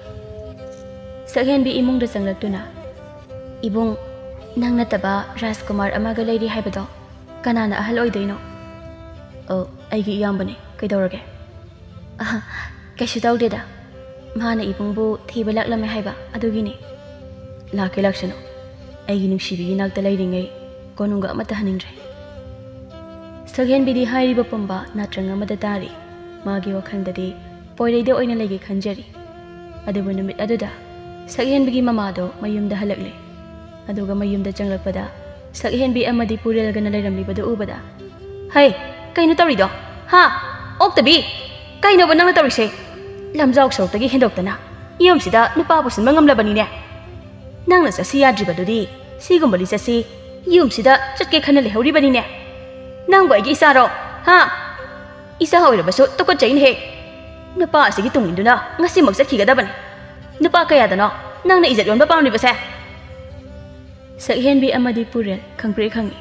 ꯁꯛꯍꯦꯟꯕꯤ ꯏꯃꯨꯡꯗ ꯆꯪꯂꯛꯇꯨꯅ, "ꯏꯕꯨꯡ, ꯅꯪ ꯅꯠꯇꯕ ꯔꯥꯖꯀꯨꯃꯥꯔ ꯑꯃꯒ ꯂꯩꯔꯤ ꯍꯥꯏꯕꯗꯣ ꯀꯅꯥꯅ ꯑꯍꯜ ꯑꯣꯏꯗꯣꯏꯅꯣ?" "ꯑꯣ, ꯑꯩꯒꯤ ꯏꯌꯥꯝꯕꯅꯦ꯫ ꯀꯩꯗꯧꯔꯒꯦ?" "ꯑꯍ, ꯀꯩꯁꯨ ꯇꯧꯗꯦꯗ꯫ ꯃꯥꯅ ꯏꯕꯨꯡꯕꯨ ꯊꯤꯕ ꯂꯥꯛꯂꯝꯃꯦ ꯍꯥꯏꯕ, ꯑꯗꯨꯒꯤꯅꯤ꯫" "ꯂꯥꯛꯀꯦ ꯂꯥꯛꯁꯅꯨ꯫ ꯑꯩꯒꯤ ꯅꯨꯡꯁꯤꯕꯤꯒꯤ ꯅꯥꯛꯇ ꯂꯩꯔꯤꯉꯩ ꯀꯣꯅꯨꯡꯒ ꯑꯃꯠꯇ ꯍꯟꯅꯤꯡꯗ꯭ꯔꯦ꯫" ꯁꯛꯍꯦꯟꯕꯤꯗꯤ ꯍꯥꯏꯔꯤꯕ ꯄꯨꯝꯕ ꯅꯥꯇ꯭ꯔꯪ ꯑꯃꯗ ꯇꯥꯔꯤ꯫ ꯃꯥꯒꯤ ꯋꯥꯈꯜꯗꯗꯤ ꯄꯣꯏꯔꯩꯗ ꯑꯣꯏꯅ ꯂꯩꯒꯦ ꯈꯟꯖꯔꯤ꯫ ꯑꯗꯨꯕꯨ ꯅꯨꯃꯤꯠ ꯑꯗꯨꯗ ꯁꯛꯍꯦꯟꯕꯤꯒꯤ ꯃꯃꯥꯗꯣ ꯃꯌꯨꯝꯗ ꯍꯜꯂꯛꯂꯦ꯫ ꯑꯗꯨꯒ ꯃꯌꯨꯝꯗ ꯆꯪꯂꯛꯄꯗ ꯁꯛꯍꯦꯟꯕꯤ ꯑꯃꯗꯤ ꯄꯨꯔꯦꯜꯒꯅ ꯂꯩꯔꯝꯂꯤꯕꯗꯨ ꯎꯕꯗ, "ꯍꯩ, ꯀꯩꯅꯣ ꯇꯧꯔꯤꯗꯣ? ꯍꯥ? ꯑꯣꯛꯇꯕꯤ! ꯀꯩꯅꯣꯕ ꯅꯪꯅ ꯇꯧꯔꯤꯁꯦ? ꯂꯝꯖꯥꯎ ꯁꯣꯔꯣꯛꯇꯒꯤ ꯍꯦꯟꯗꯣꯛꯇꯅ ꯌꯨꯝꯁꯤꯗ ꯅꯨꯄꯥ ꯄꯨꯁꯤꯟꯕ ꯉꯝꯂꯕꯅꯤꯅꯦ꯫ ꯅꯪꯅ ꯆꯠꯁꯤ ꯌꯥꯗ꯭ꯔꯤꯕꯗꯨꯗꯤ ꯁꯤꯒꯨꯝꯕ ꯂꯤꯆꯠꯁꯤ ꯌꯨꯝꯁꯤꯗ ꯆꯠꯀꯦ ꯈꯟꯅ ꯂꯩꯍꯧꯔꯤꯕꯅꯤꯅꯦ꯫ ꯅꯪꯕꯨ ꯑꯩꯒꯤ ꯏꯆꯥꯔꯣ? ꯍꯥ? ꯏꯆꯥ ꯑꯣꯏꯔꯕꯁꯨ ꯇꯨꯀꯠꯆꯩꯅꯦꯍꯦ꯫ ꯅꯨꯄꯥ ꯑꯁꯤꯒꯤ ꯇꯨꯡ ꯏꯟꯗꯨꯅ ꯉꯁꯤꯃꯛ ꯆꯠꯈꯤꯒꯗꯕꯅꯤ꯫ ꯅꯨꯄꯥ ꯀꯌꯥꯗꯅꯣ ꯅꯪꯅ ꯏꯖꯠ ꯌꯣꯟꯕ ꯄꯥꯝꯂꯤꯕꯁꯦ?" ꯁꯛꯍꯦꯟꯕꯤ ꯑꯃꯗꯤ ꯄꯨꯔꯦꯜ ꯈꯪꯄ꯭ꯔꯦꯛ ꯈꯪꯏ꯫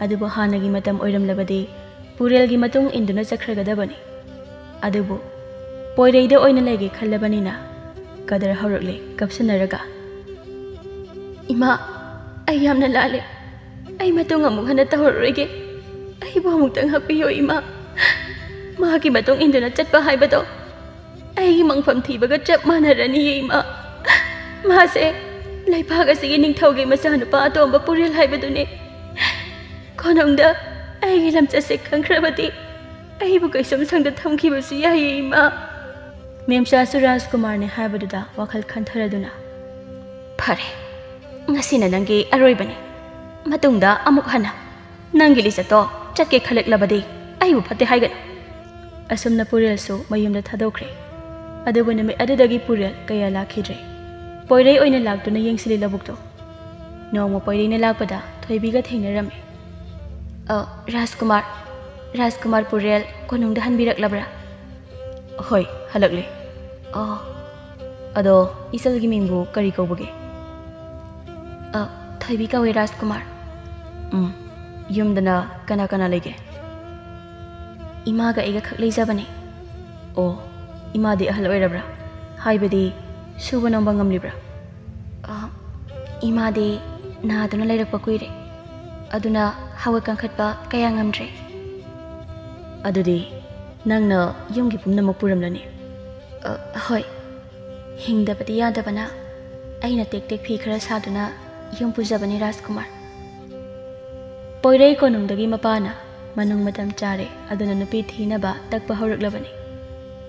ꯑꯗꯨꯕꯨ ꯍꯥꯟꯅꯒꯤ ꯃꯇꯝ ꯑꯣꯏꯔꯝꯂꯕꯗꯤ ꯄꯨꯔꯦꯜꯒꯤ ꯃꯇꯨꯡ ꯏꯟꯗꯨꯅ ꯆꯠꯈ꯭ꯔꯒꯗꯕꯅꯤ꯫ ꯑꯗꯨꯕꯨ ꯄꯣꯏꯔꯩꯗ ꯑꯣꯏꯅ ꯂꯩꯒꯦ ꯈꯜꯂꯕꯅꯤꯅ ꯀꯗꯔ ꯍꯧꯔꯛꯂꯦ ꯀꯞꯁꯤꯟꯅꯔꯒ꯫ "ꯏꯃꯥ, ꯑꯩ ꯌꯥꯝꯅ ꯂꯥꯜꯂꯦ꯫ ꯑꯩ ꯃꯇꯨꯡ ꯑꯃꯨꯛ ꯍꯟꯅ ꯇꯧꯔꯔꯣꯏꯒꯦ꯫ ꯑꯩꯕꯨ ꯑꯃꯨꯛꯇꯪ ꯉꯥꯛꯄꯤꯌꯣ ꯏꯃꯥ꯫ ꯃꯥꯒꯤ ꯃꯇꯨꯡ ꯏꯟꯗꯨꯅ ꯆꯠꯄ ꯍꯥꯏꯕꯗꯣ ꯑꯩꯒꯤ ꯃꯪꯐꯝ ꯊꯤꯕꯒ ꯆꯞ ꯃꯥꯟꯅꯔꯅꯤꯌꯦ ꯏꯃꯥ꯫ ꯃꯥꯁꯦ ꯂꯩꯕꯥꯛ ꯑꯁꯤꯒꯤ ꯅꯤꯡꯊꯧꯒꯤ ꯃꯆꯥꯅꯨꯄꯥ ꯑꯇꯣꯝꯕ ꯄꯨꯔꯦꯜ ꯍꯥꯏꯕꯗꯨꯅꯦ꯫ ꯀꯣꯅꯨꯡꯗ ꯑꯩꯒꯤ ꯂꯝꯆꯠꯁꯦ ꯈꯪꯈ꯭ꯔꯕꯗꯤ ꯑꯩꯕꯨ ꯀꯩꯁꯨꯝ ꯁꯪꯗ ꯊꯝꯈꯤꯕꯁꯨ ꯌꯥꯏꯌꯦ ꯏꯃꯥ꯫" ꯃꯦꯝꯆꯥꯁꯨ ꯔꯥꯖꯀꯨꯃꯥꯔꯅꯦ ꯍꯥꯏꯕꯗꯨꯗ ꯋꯥꯈꯜ ꯈꯟꯊꯔꯗꯨꯅ, "ꯐꯔꯦ, ꯉꯁꯤꯅ ꯅꯪꯒꯤ ꯑꯔꯣꯏꯕꯅꯤ꯫ ꯃꯇꯨꯡꯗ ꯑꯃꯨꯛ ꯍꯟꯅ ꯅꯪꯒꯤ ꯂꯤꯆꯠꯇꯣ ꯆꯠꯀꯦ ꯈꯜꯂꯛꯂꯕꯗꯤ ꯑꯩꯕꯨ ꯐꯠꯇꯦ ꯍꯥꯏꯒꯅꯨ꯫" ꯑꯁꯨꯝꯅ ꯄꯨꯔꯦꯜꯁꯨ ꯃꯌꯨꯝꯗ ꯊꯥꯗꯣꯛꯈ꯭ꯔꯦ꯫ ꯑꯗꯨꯕꯨ ꯅꯨꯃꯤꯠ ꯑꯗꯨꯗꯒꯤ ꯄꯨꯔꯦꯜ ꯀꯌꯥ ꯂꯥꯛꯈꯤꯗ꯭ꯔꯦ꯫ ꯄꯣꯏꯔꯩ ꯑꯣꯏꯅ ꯂꯥꯛꯇꯨꯅ ꯌꯦꯡꯁꯤꯜꯂꯤ ꯂꯧꯕꯨꯛꯇꯣ꯫ ꯅꯣꯡꯃ ꯄꯣꯏꯔꯩꯅ ꯂꯥꯛꯄꯗ ꯊꯣꯏꯕꯤꯒ ꯊꯦꯡꯅꯔꯝꯃꯤ꯫ "ꯑ, ꯔꯥꯖꯀꯨꯃꯥꯔ, ꯔꯥꯖꯀꯨꯃꯥꯔ ꯄꯨꯔꯦꯜ ꯀꯣꯅꯨꯡꯗ ꯍꯟꯕꯤꯔꯛꯂꯕ꯭ꯔꯥ?" "ꯍꯣꯏ, ꯍꯜꯂꯛꯂꯦ꯫" "ꯑ, ꯑꯗꯣ ꯏꯆꯜꯒꯤ ꯃꯤꯡꯕꯨ ꯀꯔꯤ ꯀꯧꯕꯒꯦ?" "ꯑ, ꯊꯣꯏꯕꯤ ꯀꯧꯏ ꯔꯥꯖꯀꯨꯃꯥꯔ꯫" "ꯎꯝ, ꯌꯨꯝꯗꯅ ꯀꯅꯥ ꯀꯅꯥ ꯂꯩꯒꯦ?" "ꯏꯃꯥꯒ ꯑꯩꯒ ꯈꯛ ꯂꯩꯖꯕꯅꯤ꯫" "ꯑꯣ, ꯏꯃꯥꯗꯤ ꯑꯍꯜ ꯑꯣꯏꯔꯕ꯭ꯔꯥ? ꯍꯥꯏꯕꯗꯤ ꯁꯨꯕ ꯅꯣꯝꯕ ꯉꯝꯂꯤꯕ꯭ꯔꯥ?" "ꯑ, ꯏꯃꯥꯗꯤ ꯅꯥꯗꯨꯅ ꯂꯩꯔꯛꯄ ꯀꯨꯏꯔꯦ, ꯑꯗꯨꯅ ꯍꯧꯒꯠ ꯀꯥꯡꯈꯠꯄ ꯀꯌꯥ ꯉꯝꯗ꯭ꯔꯦ꯫" "ꯑꯗꯨꯗꯤ ꯅꯪꯅ ꯌꯨꯝꯒꯤ ꯄꯨꯝꯅꯃꯛ ꯄꯨꯔꯝꯂꯅꯤ?" "ꯑ, ꯍꯣꯏ, ꯍꯤꯡꯗꯕꯗꯤ ꯌꯥꯗꯕꯅ ꯑꯩꯅ ꯇꯦꯛ ꯇꯦꯛ ꯐꯤ ꯈꯔ ꯁꯥꯗꯨꯅ ꯌꯨꯝ ꯄꯨꯖꯕꯅꯤ ꯔꯥꯖꯀꯨꯃꯥꯔ꯫" ꯄꯣꯏꯔꯩ ꯀꯣꯅꯨꯡꯗꯒꯤ ꯃꯄꯥꯅ ꯃꯅꯨꯡ ꯃꯇꯝ ꯆꯥꯔꯦ, ꯑꯗꯨꯅ ꯅꯨꯄꯤ ꯊꯤꯅꯕ ꯇꯛꯄ ꯍꯧꯔꯛꯂꯕꯅꯤ꯫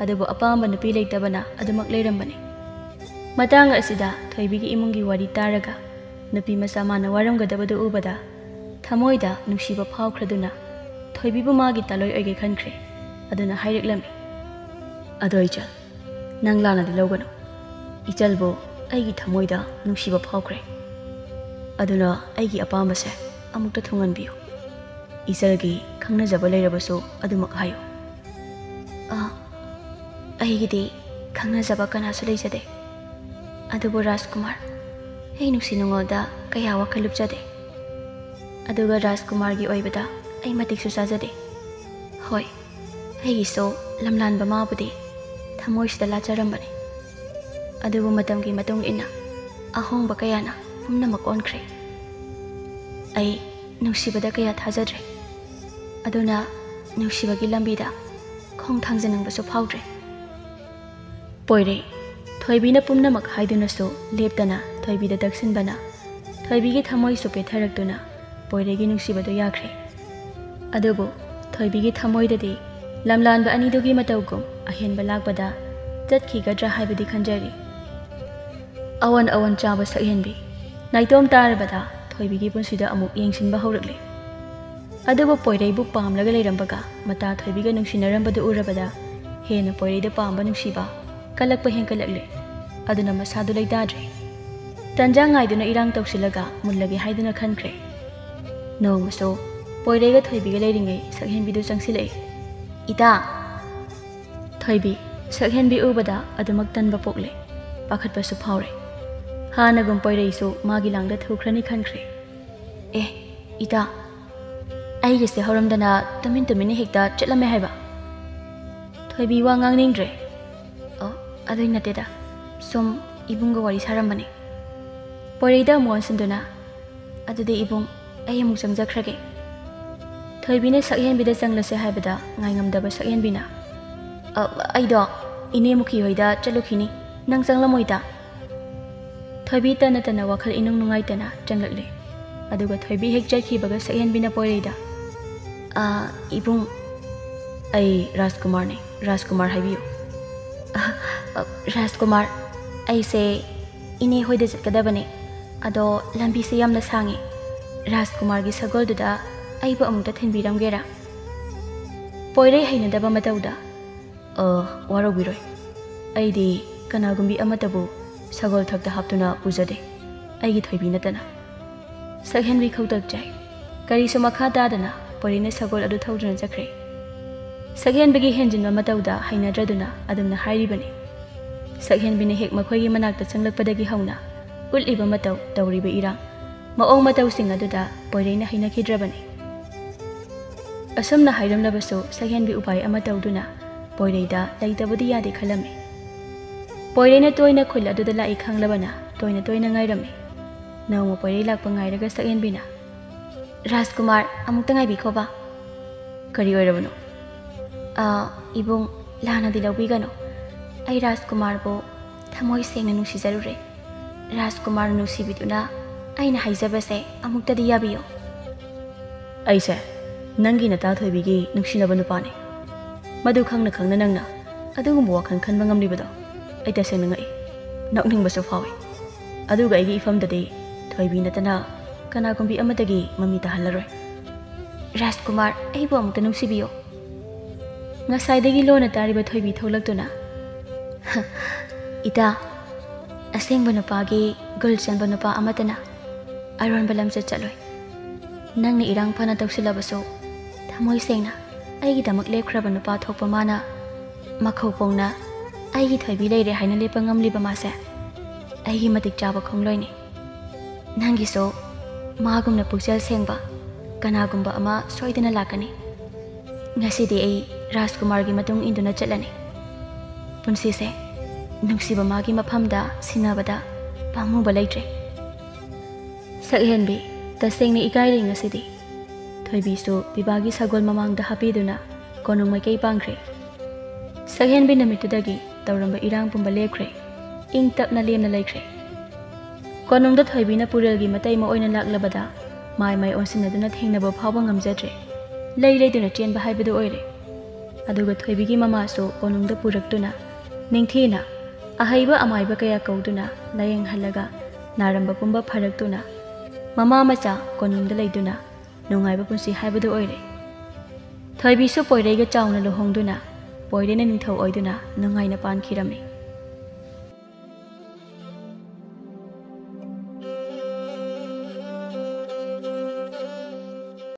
ꯑꯗꯨꯕꯨ ꯑꯄꯥꯝꯕ ꯅꯨꯄꯤ ꯂꯩꯇꯕꯅ ꯑꯗꯨꯃꯛ ꯂꯩꯔꯝꯕꯅꯤ꯫ ꯃꯇꯥꯡ ꯑꯁꯤꯗ ꯊꯣꯏꯕꯤꯒꯤ ꯏꯃꯨꯡꯒꯤ ꯋꯥꯔꯤ ꯇꯥꯔꯒ ꯅꯨꯄꯤ ꯃꯆꯥ ꯃꯥꯅ ꯋꯥꯔꯝꯒꯗꯕꯗꯨ ꯎꯕꯗ ꯊꯃꯣꯏꯗ ꯅꯨꯡꯁꯤꯕ ꯐꯥꯎꯈ꯭ꯔꯗꯨꯅ ꯊꯣꯏꯕꯤꯕꯨ ꯃꯥꯒꯤ ꯇꯥꯂꯣꯏ ꯑꯣꯏꯒꯦ ꯈꯟꯈ꯭ꯔꯦ꯫ ꯑꯗꯨꯅ ꯍꯥꯏꯔꯛꯂꯝꯃꯤ, "ꯑꯗꯣ ꯏꯆꯜ, ꯅꯪ ꯂꯥꯟꯅꯗꯤ ꯂꯧꯒꯅꯨ꯫ ꯏꯆꯜꯕꯨ ꯑꯩꯒꯤ ꯊꯃꯣꯏꯗ ꯅꯨꯡꯁꯤꯕ ꯐꯥꯎꯈ꯭ꯔꯦ꯫ ꯑꯗꯨꯅ ꯑꯩꯒꯤ ꯑꯄꯥꯝꯕꯁꯦ ꯑꯃꯨꯛꯇ ꯊꯨꯡꯍꯟꯕꯤꯌꯨ꯫ ꯏꯆꯜꯒꯤ ꯈꯪꯅꯖꯕ ꯂꯩꯔꯕꯁꯨ ꯑꯗꯨꯃꯛ ꯍꯥꯏꯌꯨ꯫" "ꯑ, ꯑꯩꯒꯤꯗꯤ ꯈꯪꯅꯖꯕ ꯀꯅꯥꯁꯨ ꯂꯩꯖꯗꯦ꯫ ꯑꯗꯨꯕꯨ ꯔꯥꯖꯀꯨꯃꯥꯔ, ꯑꯩ ꯅꯨꯡꯁꯤ ꯅꯨꯡꯉꯣꯜꯗ ꯀꯌꯥ ꯋꯥꯈꯜ ꯂꯨꯞꯆꯗꯦ꯫ ꯑꯗꯨꯒ ꯔꯥꯖꯀꯨꯃꯥꯔꯒꯤ ꯑꯣꯏꯕꯗ ꯑꯩ ꯃꯇꯤꯛꯁꯨ ꯆꯥꯖꯗꯦ꯫ ꯍꯣꯏ, ꯑꯩꯒꯤꯁꯨ ꯂꯝꯂꯥꯟꯕ ꯃꯥꯕꯨꯗꯤ ꯊꯃꯣꯏꯁꯤꯗ ꯂꯥꯠꯆꯔꯝꯕꯅꯤ꯫ ꯑꯗꯨꯕꯨ ꯃꯇꯝꯒꯤ ꯃꯇꯨꯡ ꯏꯟꯅ ꯑꯍꯣꯡꯕ ꯀꯌꯥꯅ ꯄꯨꯝꯅꯃꯛ ꯑꯣꯟꯈ꯭ꯔꯦ꯫ ꯑꯩ ꯅꯨꯡꯁꯤꯕꯗ ꯀꯌꯥ ꯊꯥꯖꯗ꯭ꯔꯦ꯫ ꯑꯗꯨꯅ ꯅꯨꯡꯁꯤꯕꯒꯤ ꯂꯝꯕꯤꯗ ꯈꯣꯡ ꯊꯥꯡꯖꯅꯤꯡꯕꯁꯨ ꯐꯥꯎꯗ꯭ꯔꯦ꯫" ꯄꯣꯏꯔꯩ, ꯊꯣꯏꯕꯤꯅ ꯄꯨꯝꯅꯃꯛ ꯍꯥꯏꯗꯨꯅꯁꯨ ꯂꯦꯞꯇꯅ ꯊꯣꯏꯕꯤꯗ ꯇꯛꯁꯤꯟꯕꯅ ꯊꯣꯏꯕꯤꯒꯤ ꯊꯃꯣꯏꯁꯨ ꯄꯦꯠꯊꯔꯛꯇꯨꯅ ꯄꯣꯏꯔꯩꯒꯤ ꯅꯨꯡꯁꯤꯕꯗꯨ ꯌꯥꯈ꯭ꯔꯦ꯫ ꯑꯗꯨꯕꯨ ꯊꯣꯏꯕꯤꯒꯤ ꯊꯃꯣꯏꯗꯗꯤ ꯂꯝꯂꯥꯟꯕ ꯑꯅꯤꯗꯨꯒꯤ ꯃꯇꯧꯒꯨꯝ ꯑꯍꯦꯟꯕ ꯂꯥꯛꯄꯗ ꯆꯠꯈꯤꯒꯗ꯭ꯔꯥ ꯍꯥꯏꯕꯗꯤ ꯈꯟꯖꯔꯤ꯫ ꯑꯋꯣꯟ ꯑꯋꯣꯟ ꯆꯥꯕ ꯁꯛꯍꯦꯟꯕꯤ ꯅꯥꯏꯇꯣꯝ ꯇꯥꯔꯕꯗ ꯊꯣꯏꯕꯤꯒꯤ ꯄꯨꯟꯁꯤꯗ ꯑꯃꯨꯛ ꯌꯦꯡꯁꯤꯟꯕ ꯍꯧꯔꯛꯂꯦ꯫ ꯑꯗꯨꯕꯨ ꯄꯣꯏꯔꯩꯕꯨ ꯄꯥꯝꯂꯒ ꯂꯩꯔꯝꯕꯒ ꯃꯇꯥ ꯊꯣꯏꯕꯤꯒ ꯅꯨꯡꯁꯤꯅꯔꯝꯕꯗꯨ ꯎꯔꯕꯗ ꯍꯦꯟꯅ ꯄꯣꯏꯔꯩꯗ ꯄꯥꯝꯕ ꯅꯨꯡꯁꯤꯕ ꯀꯜꯂꯛꯄ ꯍꯦꯟꯀꯠꯂꯛꯂꯦ꯫ ꯑꯗꯨꯅ ꯃꯁꯥꯗꯨ ꯂꯩꯇꯥꯗ꯭ꯔꯦ꯫ ꯇꯟꯖꯥ ꯉꯥꯏꯗꯨꯅ ꯏꯔꯥꯡ ꯇꯧꯁꯤꯜꯂꯒ ꯃꯨꯜꯂꯒꯦ ꯍꯥꯏꯗꯨꯅ ꯈꯟꯈ꯭ꯔꯦ꯫ ꯅꯣꯡꯃꯁꯨ ꯄꯣꯏꯔꯩꯒ ꯊꯣꯏꯕꯤꯒ ꯂꯩꯔꯤꯉꯩ ꯁꯛꯍꯦꯟꯕꯤꯗꯨ ꯆꯪꯁꯤꯜꯂꯛꯏ꯫ "ꯏꯇꯥ!" ꯊꯣꯏꯕꯤ, ꯁꯛꯍꯦꯟꯕꯤ ꯎꯕꯗ ꯑꯗꯨꯃꯛ ꯇꯟꯕ ꯄꯣꯛꯂꯦ, ꯄꯥꯈꯠꯄꯁꯨ ꯐꯥꯎꯔꯦ꯫ ꯍꯥꯟꯅꯒꯨꯝ ꯄꯣꯏꯔꯩꯁꯨ ꯃꯥꯒꯤ ꯂꯥꯡꯗ ꯊꯨꯈ꯭ꯔꯅꯤ ꯈꯟꯈ꯭ꯔꯦ꯫ "ꯑꯦ, ꯏꯇꯥ, ꯑꯩꯒꯤꯁꯦ ꯍꯧꯔꯝꯗꯅ ꯇꯨꯃꯤꯟ ꯇꯨꯃꯤꯟꯅ ꯍꯦꯛꯇ ꯆꯠꯂꯝꯃꯦ ꯍꯥꯏꯕ?" ꯊꯣꯏꯕꯤ ꯋꯥ ꯉꯥꯡꯅꯤꯡꯗ꯭ꯔꯦ꯫ "ꯑꯣ, ꯑꯗꯨꯏ ꯅꯠꯇꯦꯗ, ꯁꯨꯝ ꯏꯕꯨꯡꯒ ꯋꯥꯔꯤ ꯁꯥꯔꯝꯕꯅꯤ꯫" ꯄꯣꯏꯔꯩꯗ ꯑꯃꯨꯛ ꯑꯣꯟꯁꯤꯟꯗꯨꯅ, "ꯑꯗꯨꯗꯤ ꯏꯕꯨꯡ, ꯑꯩ ꯑꯃꯨꯛ ꯆꯪꯖꯈ꯭ꯔꯒꯦ꯫" ꯊꯣꯏꯕꯤꯅ ꯁꯛꯍꯦꯟꯕꯤꯗ ꯆꯪꯂꯁꯦ ꯍꯥꯏꯕꯗ ꯉꯥꯏꯉꯝꯗꯕ ꯁꯛꯍꯦꯟꯕꯤꯅ, "ꯑ, ꯑꯩꯗꯣ ꯏꯅꯦ ꯃꯨꯈꯤ ꯍꯣꯏꯗ ꯆꯠꯂꯨꯈꯤꯅꯤ, ꯅꯪ ꯆꯪꯂꯝꯃꯣꯏꯗ?" ꯊꯣꯏꯕꯤ ꯇꯟꯅ ꯇꯟꯅ ꯋꯥꯈꯜ ꯏꯅꯨꯡ ꯅꯨꯡꯉꯥꯏꯇꯅ ꯆꯪꯂꯛꯂꯦ꯫ ꯑꯗꯨꯒ ꯊꯣꯏꯕꯤ ꯍꯦꯛ ꯆꯠꯈꯤꯕꯒ ꯁꯛꯍꯦꯟꯕꯤꯅ ꯄꯣꯏꯔꯩꯗ, "ꯑ, ꯏꯕꯨꯡ, ꯑꯩ ꯔꯥꯖꯀꯨꯃꯥꯔꯅꯤ, ꯔꯥꯖꯀꯨꯃꯥꯔ ꯍꯥꯏꯕꯤꯌꯨ꯫" "ꯑ, ꯑ, ꯔꯥꯖꯀꯨꯃꯥꯔ, ꯑꯩꯁꯦ ꯏꯅꯦ ꯍꯣꯏꯗ ꯆꯠꯀꯗꯕꯅꯦ, ꯑꯗꯣ ꯂꯝꯕꯤꯁꯦ ꯌꯥꯝꯅ ꯁꯥꯡꯉꯤ꯫ ꯔꯥꯖꯀꯨꯃꯥꯔꯒꯤ ꯁꯒꯣꯜꯗꯨꯗ ꯑꯩꯕꯨ ꯑꯃꯨꯛꯇ ꯊꯤꯟꯕꯤꯔꯝꯒꯦꯔꯥ?" ꯄꯣꯏꯔꯩ ꯍꯩꯅꯗꯕ ꯃꯇꯧꯗ, "ꯑ, ꯋꯥꯔꯧꯕꯤꯔꯣꯏ꯫ ꯑꯩꯗꯤ ꯀꯅꯥꯒꯨꯝꯕꯤ ꯑꯃꯠꯇꯕꯨ ꯁꯒꯣꯜ ꯊꯛꯇ ꯍꯥꯞꯇꯨꯅ ꯄꯨꯖꯗꯦ, ꯑꯩꯒꯤ ꯊꯣꯏꯕꯤ ꯅꯠꯇꯅ꯫" ꯁꯛꯍꯦꯟꯕꯤ ꯈꯧꯇꯛ ꯆꯥꯏ꯫ ꯀꯔꯤꯁꯨ ꯃꯈꯥ ꯇꯥꯗꯅ ꯄꯣꯏꯔꯩꯅ ꯁꯒꯣꯜ ꯑꯗꯨ ꯊꯧꯗꯨꯅ ꯆꯠꯈ꯭ꯔꯦ꯫ ꯁꯛꯍꯦꯟꯕꯤꯒꯤ ꯍꯦꯟꯖꯤꯟꯕ ꯃꯇꯧꯗ ꯍꯩꯅꯗ꯭ꯔꯗꯨꯅ ꯑꯗꯨꯝꯅ ꯍꯥꯏꯔꯤꯕꯅꯤ꯫ ꯁꯛꯍꯦꯟꯕꯤꯅ ꯍꯦꯛ ꯃꯈꯣꯏꯒꯤ ꯃꯅꯥꯛꯇ ꯆꯪꯂꯛꯄꯗꯒꯤ ꯍꯧꯅ ꯎꯠꯂꯤꯕ ꯃꯇꯧ, ꯇꯧꯔꯤꯕ ꯏꯔꯥꯡ, ꯃꯑꯣꯡ ꯃꯇꯧꯁꯤꯡ ꯑꯗꯨꯗ ꯄꯣꯏꯔꯩꯅ ꯍꯩꯅꯈꯤꯗ꯭ꯔꯕꯅꯤ꯫ ꯑꯁꯨꯝꯅ ꯍꯥꯏꯔꯝꯂꯕꯁꯨ ꯁꯛꯍꯦꯟꯕꯤ ꯎꯄꯥꯏ ꯑꯃ ꯇꯧꯗꯨꯅ ꯄꯣꯏꯔꯩꯗ ꯂꯩꯇꯕꯗꯤ ꯌꯥꯗꯦ ꯈꯜꯂꯝꯃꯤ꯫ ꯄꯣꯏꯔꯩꯅ ꯇꯣꯏꯅ ꯈꯨꯜ ꯑꯗꯨꯗ ꯂꯥꯛꯏ ꯈꯪꯂꯕꯅ ꯇꯣꯏꯅ ꯇꯣꯏꯅ ꯉꯥꯏꯔꯝꯃꯤ꯫ ꯅꯣꯡꯃ ꯄꯣꯏꯔꯩ ꯂꯥꯛꯄ ꯉꯥꯏꯔꯒ ꯁꯛꯍꯦꯟꯕꯤꯅ, "ꯔꯥꯖꯀꯨꯃꯥꯔ, ꯑꯃꯨꯛꯇ ꯉꯥꯏꯕꯤꯈꯣꯕ꯫" "ꯀꯔꯤ ꯑꯣꯏꯔꯕꯅꯣ?" "ꯑ, ꯏꯕꯨꯡ, ꯂꯥꯟꯅꯗꯤ ꯂꯧꯕꯤꯒꯅꯨ꯫ ꯑꯩ ꯔꯥꯖꯀꯨꯃꯥꯔꯕꯨ ꯊꯃꯣꯏ ꯁꯦꯡꯅ ꯅꯨꯡꯁꯤꯖꯔꯨꯔꯦ꯫ ꯔꯥꯖꯀꯨꯃꯥꯔ ꯅꯨꯡꯁꯤꯕꯤꯗꯨꯅ ꯑꯩꯅ ꯍꯥꯏꯖꯕꯁꯦ ꯑꯃꯨꯛꯇꯗꯤ ꯌꯥꯕꯤꯌꯨ꯫" "ꯑꯩꯁꯦ ꯅꯪꯒꯤ ꯅꯇꯥ ꯊꯣꯏꯕꯤꯒꯤ ꯅꯨꯡꯁꯤꯅꯕ ꯅꯨꯄꯥꯅꯤ꯫ ꯃꯗꯨ ꯈꯪꯅ ꯈꯪꯅ ꯅꯪꯅ ꯑꯗꯨꯒꯨꯝꯕ ꯋꯥꯈꯜ ꯈꯟꯕ ꯉꯝꯂꯤꯕꯗꯣ ꯑꯩ ꯇꯁꯦꯡꯅ ꯉꯛꯏ꯫ ꯅꯣꯛꯅꯤꯡꯕꯁꯨ ꯐꯥꯎꯏ꯫ ꯑꯗꯨꯒ ꯑꯩꯒꯤ ꯏꯐꯝꯗꯗꯤ ꯊꯣꯏꯕꯤ ꯅꯠꯇꯅ ꯀꯅꯥꯒꯨꯝꯕꯤ ꯑꯃꯠꯇꯒꯤ ꯃꯃꯤ ꯇꯥꯍꯜꯂꯔꯣꯏ꯫" "ꯔꯥꯖꯀꯨꯃꯥꯔ, ꯑꯩꯕꯨ ꯑꯃꯨꯛꯇ ꯅꯨꯡꯁꯤꯕꯤꯌꯨ꯫" ꯉꯁꯥꯏꯗꯒꯤ ꯂꯣꯟꯅ ꯇꯥꯔꯤꯕ ꯊꯣꯏꯕꯤ ꯊꯣꯛꯂꯛꯇꯨꯅ, "ꯏꯇꯥ, ꯑꯁꯦꯡꯕ ꯅꯨꯄꯥꯒꯤ ꯒꯨꯜ ꯆꯦꯟꯕ ꯅꯨꯄꯥ ꯑꯃꯠꯇꯅ ꯑꯔꯣꯟꯕ ꯂꯝꯆꯠ ꯆꯠꯂꯣꯏ꯫ ꯅꯪꯅ ꯏꯔꯥꯡ ꯐꯅ ꯇꯧꯁꯤꯜꯂꯕꯁꯨ, ꯊꯃꯣꯏ ꯁꯦꯡꯅ ꯑꯩꯒꯤꯗꯃꯛ ꯂꯦꯞꯈ꯭ꯔꯕ ꯅꯨꯄꯥ ꯊꯣꯛꯄ ꯃꯥꯅ ꯃꯈꯧ ꯄꯣꯡꯅ ꯑꯩꯒꯤ ꯊꯣꯏꯕꯤ ꯂꯩꯔꯦ ꯍꯥꯏꯅ ꯂꯦꯞꯄ ꯉꯝꯂꯤꯕ ꯃꯥꯁꯦ ꯑꯩꯒꯤ ꯃꯇꯤꯛ ꯆꯥꯕ ꯈꯣꯡꯂꯣꯏꯅꯤ꯫ ꯅꯪꯒꯤꯁꯨ ꯃꯥꯒꯨꯝꯅ ꯄꯨꯛꯆꯦꯜ ꯁꯦꯡꯕ ꯀꯅꯥꯒꯨꯝꯕ ꯑꯃ ꯁꯣꯏꯗꯅ ꯂꯥꯛꯀꯅꯤ꯫ ꯉꯁꯤꯗꯤ ꯑꯩ ꯔꯥꯖꯀꯨꯃꯥꯔꯒꯤ ꯃꯇꯨꯡ ꯏꯟꯗꯨꯅ ꯆꯠꯂꯅꯤ꯫ ꯄꯨꯟꯁꯤꯁꯦ ꯅꯨꯡꯁꯤꯕ ꯃꯥꯒꯤ ꯃꯐꯝꯗ ꯁꯤꯟꯅꯕꯗ ꯄꯥꯝꯃꯨꯕ ꯂꯩꯇ꯭ꯔꯦ꯫ ꯁꯛꯍꯦꯟꯕꯤ, ꯇꯁꯦꯡꯅ ꯏꯀꯥꯏꯔꯦ ꯉꯁꯤꯗꯤ꯫ ꯊꯣꯏꯕꯤꯁꯨ ꯄꯤꯕꯥꯒꯤ ꯁꯒꯣꯜ ꯃꯃꯥꯡꯗ ꯍꯥꯞꯄꯤꯗꯨꯅ ꯀꯣꯅꯨꯡ ꯃꯥꯏꯀꯩ ꯄꯥꯡꯈ꯭ꯔꯦ꯫ ꯁꯛꯍꯦꯟꯕꯤ ꯅꯨꯃꯤꯠꯇꯨꯗꯒꯤ ꯇꯧꯔꯝꯕ ꯏꯔꯥꯡ ꯄꯨꯝꯕ ꯂꯦꯞꯈ꯭ꯔꯦ꯫ ꯏꯪ ꯇꯞꯅ ꯂꯦꯝꯅ ꯂꯩꯈ꯭ꯔꯦ꯫ ꯀꯣꯅꯨꯡꯗ ꯊꯣꯏꯕꯤꯅ ꯄꯨꯔꯦꯜꯒꯤ ꯃꯇꯩꯃ ꯑꯣꯏꯅ ꯂꯥꯛꯂꯕꯗ ꯃꯥꯏ ꯃꯥꯏ ꯑꯣꯟꯁꯤꯟꯅꯗꯨꯅ ꯊꯦꯡꯅꯕ ꯐꯥꯎꯕ ꯉꯝꯖꯗ꯭ꯔꯦ꯫ ꯂꯩ ꯂꯩꯗꯨꯅ ꯆꯦꯟꯕ ꯍꯥꯏꯕꯗꯨ ꯑꯣꯏꯔꯦ꯫ ꯑꯗꯨꯒ ꯊꯣꯏꯕꯤꯒꯤ ꯃꯃꯥꯁꯨ ꯀꯣꯅꯨꯡꯗ ꯄꯨꯔꯛꯇꯨꯅ ꯅꯤꯡꯊꯤꯅ ꯑꯍꯩꯕ ꯑꯃꯥꯏꯕ ꯀꯌꯥ ꯀꯧꯗꯨꯅ ꯂꯥꯌꯦꯡꯍꯜꯂꯒ ꯅꯥꯔꯝꯕ ꯄꯨꯝꯕ ꯐꯔꯛꯇꯨꯅ ꯃꯃꯥ ꯃꯆꯥ ꯀꯣꯅꯨꯡꯗ ꯂꯩꯗꯨꯅ ꯅꯨꯡꯉꯥꯏꯕ ꯄꯨꯟꯁꯤ ꯍꯥꯏꯕꯗꯨ ꯑꯣꯏꯔꯦ꯫ ꯊꯣꯏꯕꯤꯁꯨ ꯄꯣꯏꯔꯩꯒ ꯆꯥꯎꯅ ꯂꯨꯍꯣꯡꯗꯨꯅ ꯄꯣꯏꯔꯩꯅ ꯅꯤꯡꯊꯧ ꯑꯣꯏꯗꯨꯅ ꯅꯨꯡꯉꯥꯏꯅ ꯄꯥꯟꯈꯤꯔꯝꯃꯤ꯫